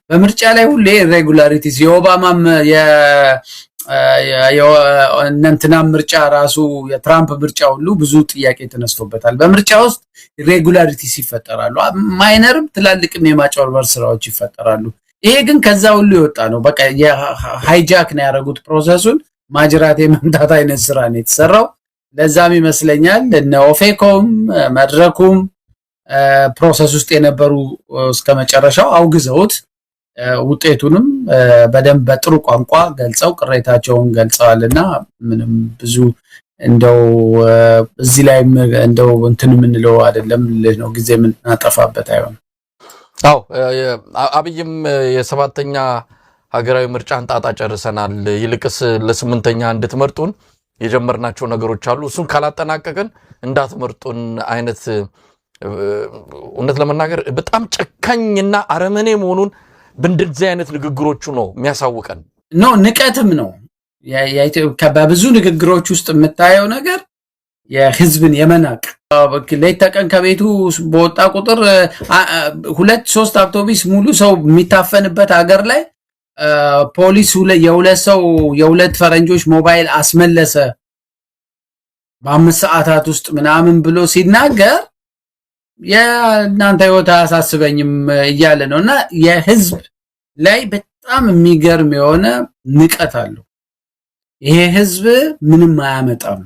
በምርጫ ላይ ሁሌ irregularities፣ የኦባማም የእነንትናም ምርጫ ራሱ፣ የትራምፕ ምርጫ ሁሉ ብዙ ጥያቄ ተነስቶበታል። በምርጫ ውስጥ irregularities ይፈጠራሉ። Minor ም ትላልቅም የማጭበርበር ስራዎች ይፈጠራሉ። ይሄ ግን ከዛ ሁሉ የወጣ ነው። በቃ የ hijack ነው ያደረጉት process ኡን፣ ማጅራት የመምታት አይነት ስራ ነው የተሰራው። ለዛም ይመስለኛል እነ ኦፌኮም መድረኩም process ውስጥ የነበሩ እስከ መጨረሻው አውግዘውት ውጤቱንም በደንብ በጥሩ ቋንቋ ገልጸው ቅሬታቸውን ገልጸዋል። እና ምንም ብዙ እንደው እዚህ ላይ እንደው እንትን የምንለው አይደለም ነው፣ ጊዜ የምናጠፋበት አይሆንም። አዎ፣ አብይም የሰባተኛ ሀገራዊ ምርጫን ጣጣ ጨርሰናል፣ ይልቅስ ለስምንተኛ እንድትመርጡን የጀመርናቸው ነገሮች አሉ፣ እሱን ካላጠናቀቅን እንዳትመርጡን አይነት፣ እውነት ለመናገር በጣም ጨካኝና አረመኔ መሆኑን በእንደዚህ አይነት ንግግሮቹ ነው የሚያሳውቀን። No፣ ንቀትም ነው። በብዙ ንግግሮች ውስጥ የምታየው ነገር የህዝብን የመናቅ፣ ሌት ተቀን ከቤቱ በወጣ ቁጥር ሁለት ሶስት አውቶቡስ ሙሉ ሰው የሚታፈንበት ሀገር ላይ ፖሊስ የሁለት ሰው፣ የሁለት ፈረንጆች ሞባይል አስመለሰ በ5 ሰዓታት ውስጥ ምናምን ብሎ ሲናገር የእናንተ ህይወት አያሳስበኝም እያለ ነው። እና የህዝብ ላይ በጣም የሚገርም የሆነ ንቀት አለው። ይሄ ህዝብ ምንም አያመጣም፣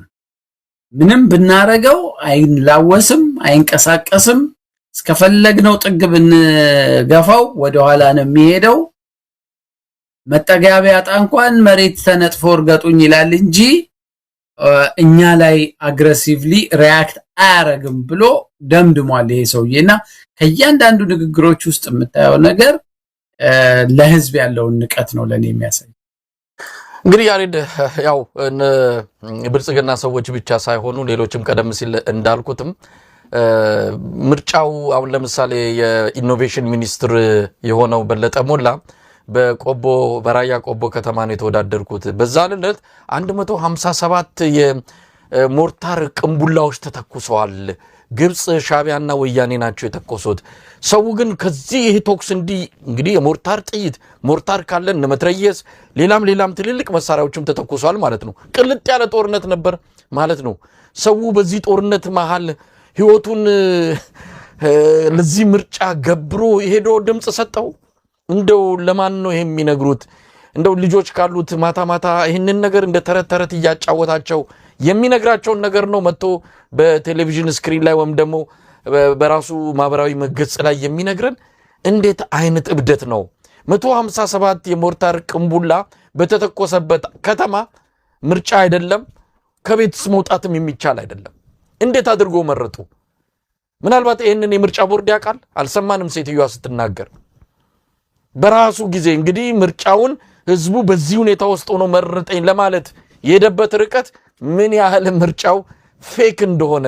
ምንም ብናረገው አይላወስም፣ አይንቀሳቀስም፣ እስከፈለግነው ጥግ ብንገፋው ወደኋላ ነው የሚሄደው። መጠጊያ ቢያጣ እንኳን መሬት ተነጥፎ እርገጡኝ ይላል እንጂ እኛ ላይ aggressively react አያረግም ብሎ ደምድሟል ይሄ ሰውዬ። እና ከእያንዳንዱ ንግግሮች ውስጥ የምታየው ነገር ለህዝብ ያለውን ንቀት ነው ለእኔ የሚያሳይ። እንግዲህ ያሬድ፣ ያው ብልጽግና ሰዎች ብቻ ሳይሆኑ ሌሎችም ቀደም ሲል እንዳልኩትም ምርጫው አሁን ለምሳሌ የኢኖቬሽን ሚኒስትር የሆነው በለጠ ሞላ በቆቦ፣ በራያ ቆቦ ከተማ ነው የተወዳደርኩት። በዛ ዕለት 157 የሞርታር ቅንቡላዎች ተተኩሰዋል። ግብፅ፣ ሻቢያና ወያኔ ናቸው የተኮሱት። ሰው ግን ከዚህ ይህ ተኩስ እንዲህ እንግዲህ የሞርታር ጥይት፣ ሞርታር ካለን መትረየስ፣ ሌላም ሌላም ትልልቅ መሳሪያዎችም ተተኩሰዋል ማለት ነው። ቅልጥ ያለ ጦርነት ነበር ማለት ነው። ሰው በዚህ ጦርነት መሃል ህይወቱን ለዚህ ምርጫ ገብሮ ሄዶ ድምፅ ሰጠው። እንደው ለማን ነው ይሄ የሚነግሩት? እንደው ልጆች ካሉት ማታ ማታ ይህንን ነገር እንደ ተረት ተረት እያጫወታቸው የሚነግራቸውን ነገር ነው መጥቶ በቴሌቪዥን screen ላይ ወይም ደግሞ በራሱ ማህበራዊ ገጽ ላይ የሚነግረን። እንዴት አይነት እብደት ነው? 157 የሞርታር ቅንቡላ በተተኮሰበት ከተማ ምርጫ አይደለም፣ ከቤትስ መውጣትም የሚቻል አይደለም። እንዴት አድርጎ መረጡ? ምናልባት ይህንን የምርጫ ቦርድ ያውቃል? አልሰማንም ሴትዮዋ ስትናገር። በራሱ ጊዜ እንግዲህ ምርጫውን ህዝቡ በዚህ ሁኔታ ውስጥ ሆኖ መረጠኝ ለማለት የሄደበት ርቀት ምን ያህል ምርጫው fake እንደሆነ፣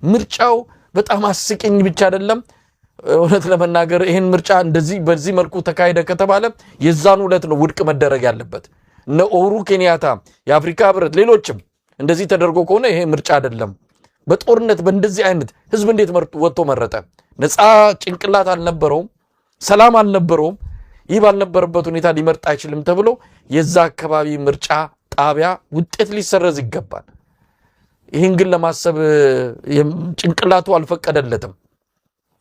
ምርጫው በጣም አስቂኝ ብቻ አይደለም። እውነት ለመናገር ይህን ምርጫ እንደዚህ በዚህ መልኩ ተካሄደ ከተባለ የዛን ዕለት ነው ውድቅ መደረግ ያለበት። እነ ኡሁሩ ኬንያታ፣ የአፍሪካ ህብረት፣ ሌሎችም እንደዚህ ተደርጎ ከሆነ ይሄ ምርጫ አይደለም። በጦርነት በእንደዚህ አይነት ህዝብ እንዴት ወጥቶ መረጠ? ነፃ ጭንቅላት አልነበረውም፣ ሰላም አልነበረውም። ይህ ባልነበረበት ሁኔታ ሊመርጥ አይችልም ተብሎ የዛ አካባቢ ምርጫ ጣቢያ ውጤት ሊሰረዝ ይገባል። ይህን ግን ለማሰብ ጭንቅላቱ አልፈቀደለትም።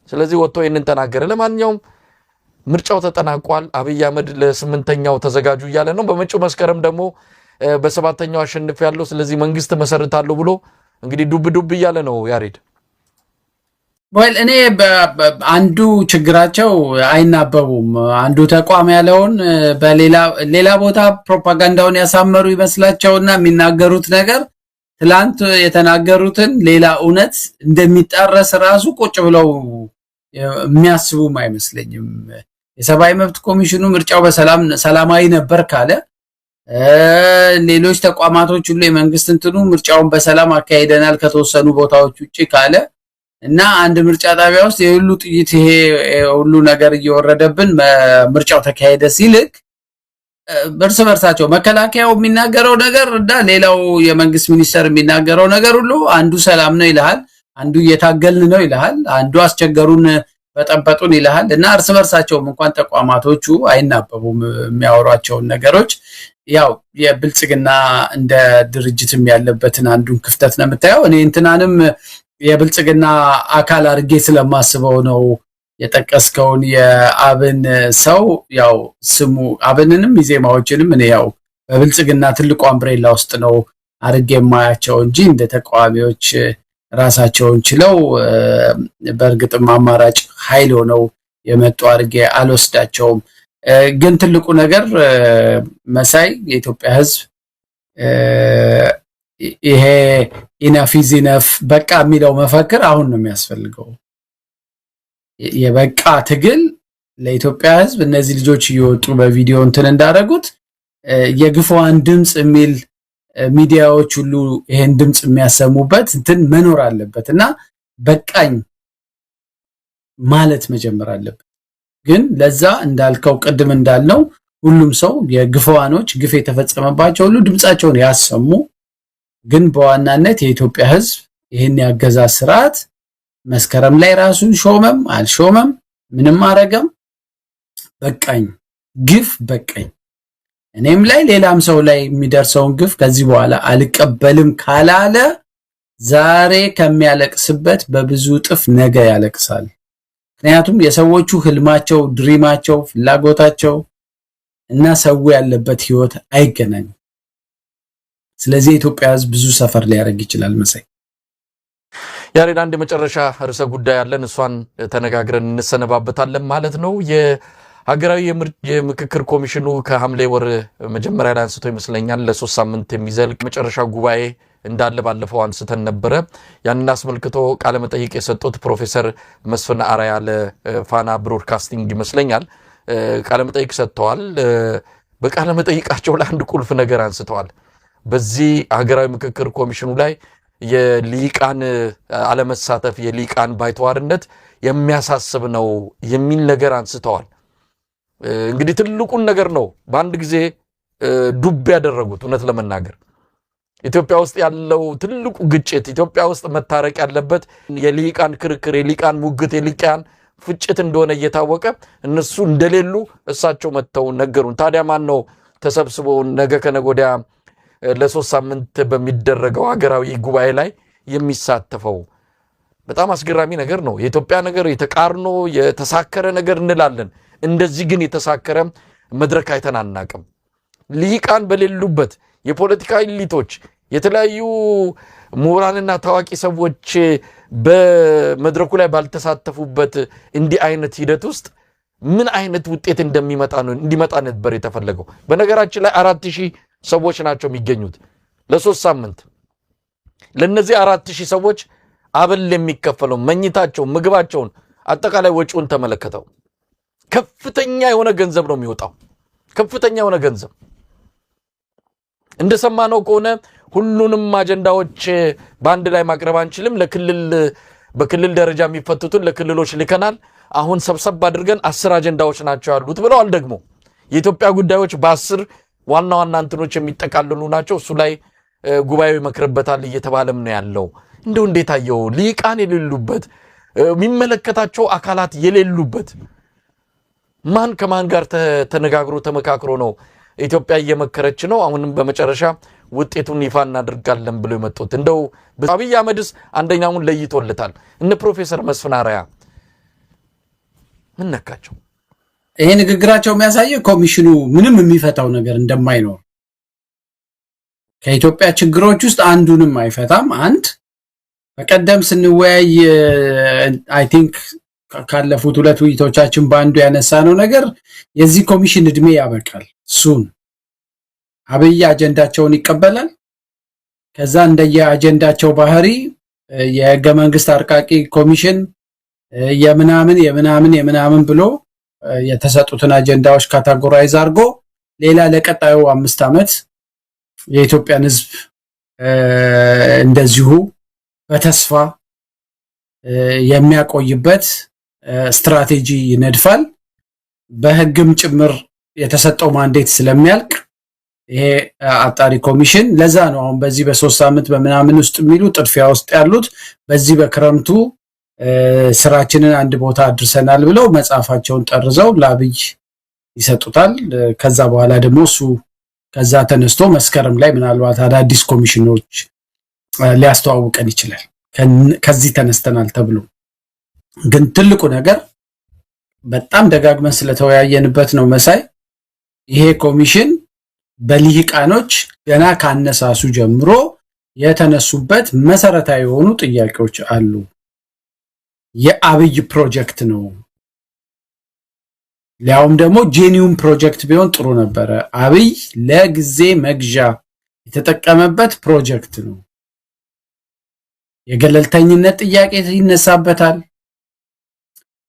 ስለዚህ ወጥቶ ይህንን ተናገረ። ለማንኛውም ምርጫው ተጠናቋል። አብይ አህመድ ለስምንተኛው ተዘጋጁ እያለ ነው። በመጪው መስከረም ደግሞ በሰባተኛው አሸንፍ ያለው፣ ስለዚህ መንግስት መሰርታለሁ ብሎ እንግዲህ ዱብ ዱብ እያለ ነው ያሬድ። Well፣ እኔ አንዱ ችግራቸው አይናበቡም። አንዱ ተቋም ያለውን በሌላ ሌላ ቦታ ፕሮፓጋንዳውን ያሳመሩ ይመስላቸውና የሚናገሩት ነገር ትላንት የተናገሩትን ሌላ እውነት እንደሚጣረስ ራሱ ቁጭ ብለው የሚያስቡም አይመስለኝም። የሰብአዊ መብት ኮሚሽኑ ምርጫው በሰላም ሰላማዊ ነበር ካለ፣ ሌሎች ተቋማቶች ሁሉ የመንግስት እንትኑ ምርጫውን በሰላም አካሂደናል ከተወሰኑ ቦታዎች ውጭ ካለ እና አንድ ምርጫ ጣቢያ ውስጥ የሁሉ ጥይት ይሄ ሁሉ ነገር እየወረደብን ምርጫው ተካሄደ ሲልክ እርስ በርሳቸው መከላከያው የሚናገረው ነገር እና ሌላው የመንግስት ሚኒስተር የሚናገረው ነገር ሁሉ አንዱ ሰላም ነው ይልሃል፣ አንዱ እየታገልን ነው ይልሃል፣ አንዱ አስቸገሩን በጠበጡን ይልሃል። እና እርስ በርሳቸውም እንኳን ተቋማቶቹ አይናበቡም የሚያወሯቸውን ነገሮች። ያው የብልጽግና እንደ ድርጅትም ያለበትን አንዱን ክፍተት ነው የምታየው። እኔ እንትናንም የብልጽግና አካል አድርጌ ስለማስበው ነው የጠቀስከውን የአብን ሰው። ያው ስሙ አብንንም ኢዜማዎችንም እኔ ያው በብልጽግና ትልቁ umbrella ውስጥ ነው አድርጌ የማያቸው እንጂ እንደ ተቃዋሚዎች ራሳቸውን ችለው በእርግጥም አማራጭ ኃይል ሆነው የመጡ አድርጌ አልወስዳቸውም። ግን ትልቁ ነገር መሳይ፣ የኢትዮጵያ ሕዝብ ይሄ enough is enough፣ በቃ የሚለው መፈክር አሁን ነው የሚያስፈልገው። የበቃ ትግል ለኢትዮጵያ ሕዝብ እነዚህ ልጆች እየወጡ በቪዲዮ እንትን እንዳደረጉት የግፉዓን ድምፅ የሚል ሚዲያዎች ሁሉ ይሄን ድምፅ የሚያሰሙበት እንትን መኖር አለበት እና በቃኝ ማለት መጀመር አለበት። ግን ለዛ እንዳልከው፣ ቅድም እንዳልነው ሁሉም ሰው የግፉዓኖች ግፍ የተፈጸመባቸው ሁሉ ድምፃቸውን ያሰሙ። ግን በዋናነት የኢትዮጵያ ሕዝብ ይህን ያገዛዝ ስርዓት መስከረም ላይ ራሱን ሾመም አልሾመም ምንም አረገም፣ በቃኝ፣ ግፍ በቃኝ፣ እኔም ላይ ሌላም ሰው ላይ የሚደርሰውን ግፍ ከዚህ በኋላ አልቀበልም ካላለ ዛሬ ከሚያለቅስበት በብዙ እጥፍ ነገ ያለቅሳል። ምክንያቱም የሰዎቹ ህልማቸው፣ dream ኣቸው፣ ፍላጎታቸው እና ሰው ያለበት ህይወት አይገናኝም። ስለዚህ የኢትዮጵያ ህዝብ ብዙ suffer ሊያደርግ ይችላል መሳይ። ያሬድ፣ አንድ የመጨረሻ ርዕሰ ጉዳይ አለን። እሷን ተነጋግረን እንሰነባበታለን ማለት ነው። የሀገራዊ የምክክር ኮሚሽኑ ከሐምሌ ወር መጀመሪያ ላይ አንስቶ ይመስለኛል ለ3 ሳምንት የሚዘልቅ መጨረሻ ጉባኤ እንዳለ ባለፈው አንስተን ነበረ። ያንን አስመልክቶ ቃለመጠይቅ የሰጡት ፕሮፌሰር መስፍን አርአያ ለፋና ብሮድካስቲንግ ይመስለኛል ቃለመጠይቅ ሰጥተዋል። በቃለ መጠይቃቸው ላይ አንድ ቁልፍ ነገር አንስተዋል። በዚህ ሀገራዊ ምክክር ኮሚሽኑ ላይ የልሂቃን አለመሳተፍ፣ የልሂቃን ባይተዋርነት የሚያሳስብ ነው የሚል ነገር አንስተዋል። እንግዲህ ትልቁን ነገር ነው በአንድ ጊዜ ዱብ ያደረጉት። እውነት ለመናገር ኢትዮጵያ ውስጥ ያለው ትልቁ ግጭት፣ ኢትዮጵያ ውስጥ መታረቅ ያለበት የልሂቃን ክርክር፣ የልሂቃን ሙግት፣ የልሂቃን ፍጭት እንደሆነ እየታወቀ እነሱ እንደሌሉ እሳቸው መጥተው ነገሩን። ታዲያ ማን ነው ተሰብስቦ ነገ ከነገ ወዲያ ለ3 ሳምንት በሚደረገው ሀገራዊ ጉባኤ ላይ የሚሳተፈው? በጣም አስገራሚ ነገር ነው። የኢትዮጵያ ነገር የተቃርኖ የተሳከረ ነገር እንላለን። እንደዚህ ግን የተሳከረ መድረክ አይተን አናቅም። ልሂቃን በሌሉበት፣ የፖለቲካ elite ኦች፣ የተለያዩ ምሁራንና ታዋቂ ሰዎች በመድረኩ ላይ ባልተሳተፉበት እንዲህ አይነት ሂደት ውስጥ ምን አይነት ውጤት እንደሚመጣ ነው እንዲመጣ ነበር የተፈለገው። በነገራችን ላይ 4,000 ሰዎች ናቸው የሚገኙት ለ3 ሳምንት። ለእነዚህ 4,000 ሰዎች አበል የሚከፈለው፣ መኝታቸው፣ ምግባቸውን፣ አጠቃላይ ወጪውን ተመለከተው። ከፍተኛ የሆነ ገንዘብ ነው የሚወጣው። ከፍተኛ የሆነ ገንዘብ። እንደሰማነው ከሆነ ሁሉንም አጀንዳዎች በአንድ ላይ ማቅረብ አንችልም። ለክልል በክልል ደረጃ የሚፈቱትን ለክልሎች ልከናል። አሁን ሰብሰብ አድርገን 10 አጀንዳዎች ናቸው ያሉት ብለዋል። ደግሞ የኢትዮጵያ ጉዳዮች በ10 ዋና ዋና እንትኖች የሚጠቃልሉ ናቸው። እሱ ላይ ጉባኤው ይመክርበታል እየተባለም ነው ያለው። እንደው እንዴት አየው? ልሂቃን የሌሉበት፣ የሚመለከታቸው አካላት የሌሉበት፣ ማን ከማን ጋር ተነጋግሮ ተመካክሮ ነው ኢትዮጵያ እየመከረች ነው፣ አሁንም በመጨረሻ ውጤቱን ይፋ እናደርጋለን ብሎ የመጡት? እንደው አብይ አህመድስ አንደኛውን ለይቶለታል። እነ ፕሮፌሰር መስፍን አርአያ ምን ነካቸው? ይሄ ንግግራቸው የሚያሳየው ኮሚሽኑ ምንም የሚፈታው ነገር እንደማይኖር፣ ከኢትዮጵያ ችግሮች ውስጥ አንዱንም አይፈታም። አንድ በቀደም ስንወያይ I think ካለፉት ሁለት ውይይቶቻችን በአንዱ ያነሳነው ነገር የዚህ ኮሚሽን እድሜ ያበቃል። Soon አብይ አጀንዳቸውን ይቀበላል። ከዛ እንደየ አጀንዳቸው ባህሪ የህገ መንግስት አርቃቂ ኮሚሽን፣ የምናምን የምናምን የምናምን ብሎ የተሰጡትን አጀንዳዎች categorize አድርጎ ሌላ ለቀጣዩ 5 ዓመት የኢትዮጵያን ህዝብ እንደዚሁ በተስፋ የሚያቆይበት ስትራቴጂ ይነድፋል። በህግም ጭምር የተሰጠው mandate ስለሚያልቅ ይሄ አጣሪ ኮሚሽን፣ ለዛ ነው አሁን በዚህ በ3 ሳምንት በምናምን ውስጥ የሚሉ ጥድፊያ ውስጥ ያሉት። በዚህ በክረምቱ ስራችንን አንድ ቦታ አድርሰናል ብለው መጽሐፋቸውን ጠርዘው ለአብይ ይሰጡታል። ከዛ በኋላ ደግሞ እሱ ከዛ ተነስቶ መስከረም ላይ ምናልባት አዳዲስ ኮሚሽኖች ሊያስተዋውቀን ይችላል። ከዚህ ተነስተናል ተብሎ። ግን ትልቁ ነገር በጣም ደጋግመን ስለተወያየንበት ነው መሳይ፣ ይሄ ኮሚሽን በልሂቃኖች ገና ካነሳሱ ጀምሮ የተነሱበት መሰረታዊ የሆኑ ጥያቄዎች አሉ። የአብይ ፕሮጀክት ነው። ሊያውም ደግሞ genuine project ቢሆን ጥሩ ነበረ። አብይ ለጊዜ መግዣ የተጠቀመበት ፕሮጀክት ነው። የገለልተኝነት ጥያቄ ይነሳበታል።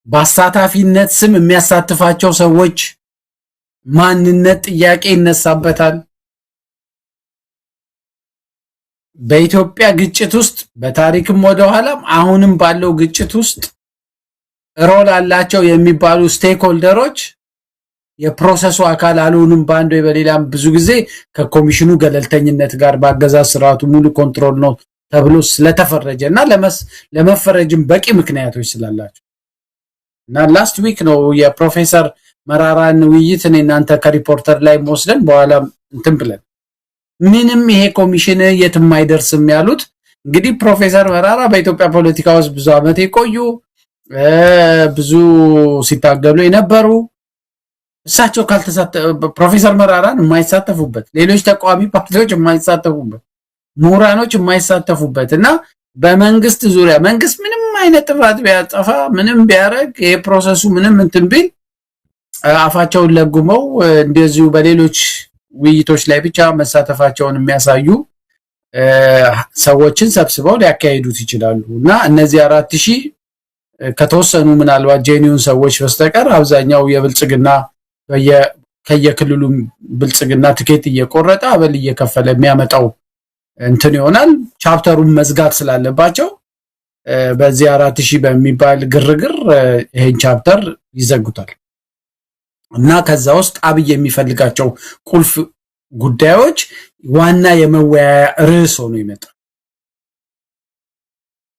በአሳታፊነት ስም የሚያሳትፋቸው ሰዎች ማንነት ጥያቄ ይነሳበታል። በኢትዮጵያ ግጭት ውስጥ በታሪክም ወደኋላም አሁንም ባለው ግጭት ውስጥ role አላቸው የሚባሉ stakeholder ኦች የ process ኡ አካል አልሆኑም። በአንድ ወይ በሌላም ብዙ ጊዜ ከኮሚሽኑ ገለልተኝነት ጋር በአገዛዝ ስርዓቱ ሙሉ control ነው ተብሎ ስለተፈረጀ እና ለመፈረጅም በቂ ምክንያቶች ስላላቸው። እና last week ነው የፕሮፌሰር መራራን ውይይት እኔ እናንተ ከሪፖርተር ላይ ወስደን በኋላ እንትን ብለን ምንም ይሄ ኮሚሽን የትም አይደርስም ያሉት። እንግዲህ ፕሮፌሰር መራራ በኢትዮጵያ ፖለቲካ ውስጥ ብዙ ዓመት የቆዩ፣ ብዙ ሲታገሉ የነበሩ፣ እሳቸው ፕሮፌሰር መራራን የማይሳተፉበት፣ ሌሎች ተቃዋሚ ፓርቲዎች የማይሳተፉበት፣ ምሁራኖች የማይሳተፉበት እና በመንግስት ዙሪያ መንግስት ምንም አይነት ጥፋት ቢያጠፋ፣ ምንም ቢያደርግ፣ ይሄ process ኡ ምንም እንትን ቢል አፋቸውን ለጉመው እንደዚሁ በሌሎች ውይይቶች ላይ ብቻ መሳተፋቸውን የሚያሳዩ ሰዎችን ሰብስበው ሊያካሂዱት ይችላሉ። እና እነዚህ 4,000 ከተወሰኑ ምናልባት genuine ሰዎች በስተቀር አብዛኛው የብልጽግና በየክልሉ ከየክልሉ ብልጽግና ትኬት እየቆረጠ አበል እየከፈለ የሚያመጣው እንትን ይሆናል። Chapter ኡን መዝጋት ስላለባቸው በዚህ 4,000 በሚባል ግርግር ይሄን chapter ይዘጉታል። እና ከዛ ውስጥ አብይ የሚፈልጋቸው ቁልፍ ጉዳዮች ዋና የመወያያ ርዕስ ሆኖ ይመጣል።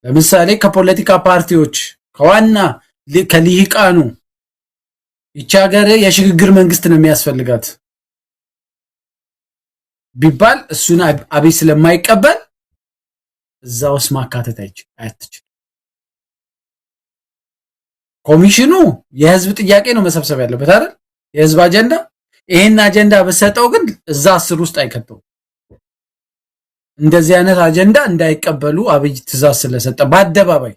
ለምሳሌ ከፖለቲካ ፓርቲዎች፣ ከዋና ከልሂቃኑ ይቺ ሀገር የሽግግር መንግስት ነው የሚያስፈልጋት ቢባል እሱን አብይ ስለማይቀበል እዛ ውስጥ ማካተት አትችልም። ኮሚሽኑ የህዝብ ጥያቄ ነው መሰብሰብ ያለበት አይደል? የህዝብ አጀንዳ። ይሄን አጀንዳ በሰጠው ግን እዛ 10 ውስጥ አይከተውም። እንደዚህ አይነት አጀንዳ እንዳይቀበሉ አብይ ትዕዛዝ ስለሰጠ በአደባባይ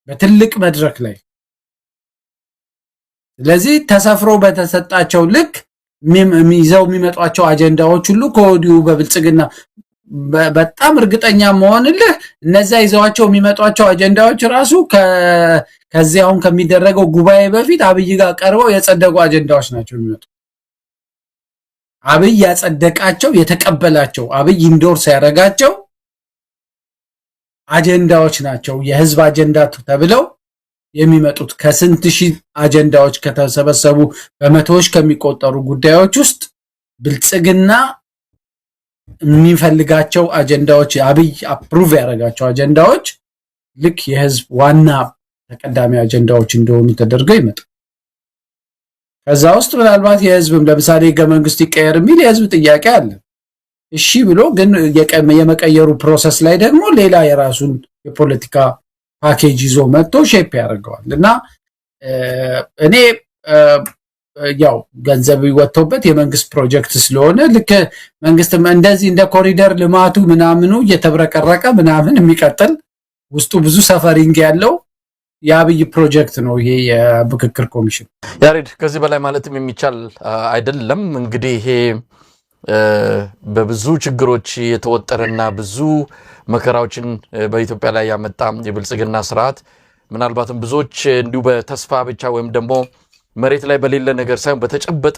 በትልቅ መድረክ ላይ። ስለዚህ ተሰፍሮ በተሰጣቸው ልክ ይዘው የሚመጧቸው አጀንዳዎች ሁሉ ከወዲሁ በብልጽግና በጣም እርግጠኛ መሆንልህ እነዚያ ይዘዋቸው የሚመጧቸው አጀንዳዎች ራሱ ከዚህ አሁን ከሚደረገው ጉባኤ በፊት አብይ ጋር ቀርበው የጸደቁ አጀንዳዎች ናቸው የሚመጡ። አብይ ያጸደቃቸው፣ የተቀበላቸው፣ አብይ endorse ያደረጋቸው አጀንዳዎች ናቸው የህዝብ አጀንዳ ተብለው የሚመጡት። ከስንት ሺህ አጀንዳዎች ከተሰበሰቡ በመቶዎች ከሚቆጠሩ ጉዳዮች ውስጥ ብልጽግና የሚፈልጋቸው አጀንዳዎች፣ አብይ approve ያደረጋቸው አጀንዳዎች ልክ የህዝብ ዋና ተቀዳሚ አጀንዳዎች እንደሆኑ ተደርገው ይመጣል። ከዛ ውስጥ ምናልባት የህዝብም ለምሳሌ ህገ መንግስት ይቀየር የሚል የህዝብ ጥያቄ አለ። እሺ ብሎ ግን የመቀየሩ process ላይ ደግሞ ሌላ የራሱን የፖለቲካ ፓኬጅ ይዞ መጥቶ shape ያደርገዋል። እና እኔ ያው ገንዘብ ወጥቶበት የመንግስት ፕሮጀክት ስለሆነ ልክ መንግስት እንደዚህ እንደ ኮሪደር ልማቱ ምናምኑ እየተብረቀረቀ ምናምን የሚቀጥል፣ ውስጡ ብዙ suffering ያለው የአብይ ፕሮጀክት ነው ይሄ የምክክር ኮሚሽን። ያሬድ፣ ከዚህ በላይ ማለትም የሚቻል አይደለም። እንግዲህ ይሄ በብዙ ችግሮች የተወጠረና ብዙ መከራዎችን በኢትዮጵያ ላይ ያመጣ የብልጽግና ስርዓት ምናልባትም ብዙዎች እንዲሁ በተስፋ ብቻ ወይም ደግሞ መሬት ላይ በሌለ ነገር ሳይሆን በተጨበጠ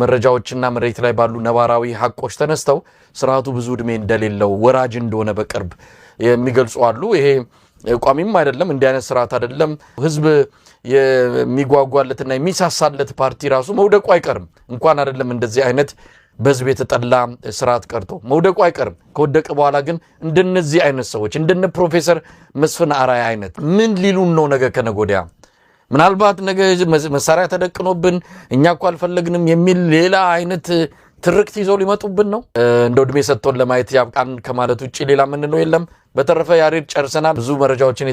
መረጃዎችና መሬት ላይ ባሉ ነባራዊ ሀቆች ተነስተው ስርዓቱ ብዙ እድሜ እንደሌለው፣ ወራጅ እንደሆነ በቅርብ የሚገልጹ አሉ። ይሄ ቋሚም አይደለም፣ እንዲህ አይነት ስርዓት አይደለም። ህዝብ የሚጓጓለትና የሚሳሳለት ፓርቲ ራሱ መውደቁ አይቀርም። እንኳን አይደለም እንደዚህ አይነት በህዝብ የተጠላ ስርዓት ቀርቶ መውደቁ አይቀርም። ከወደቀ በኋላ ግን እንደነዚህ አይነት ሰዎች፣ እንደነ ፕሮፌሰር መስፍን አርአያ አይነት ምን ሊሉን ነው ነገ ከነገ ወዲያ? ምናልባት ነገ መሳሪያ ተደቅኖብን እኛ እኮ አልፈለግንም የሚል ሌላ አይነት ትርክት ይዘው ሊመጡብን ነው። እንደ እድሜ ሰጥቶን ለማየት ያብቃን ከማለት ውጭ ሌላ ምንለው የለም። በተረፈ ያሬድ ጨርሰናል። ብዙ መረጃዎችን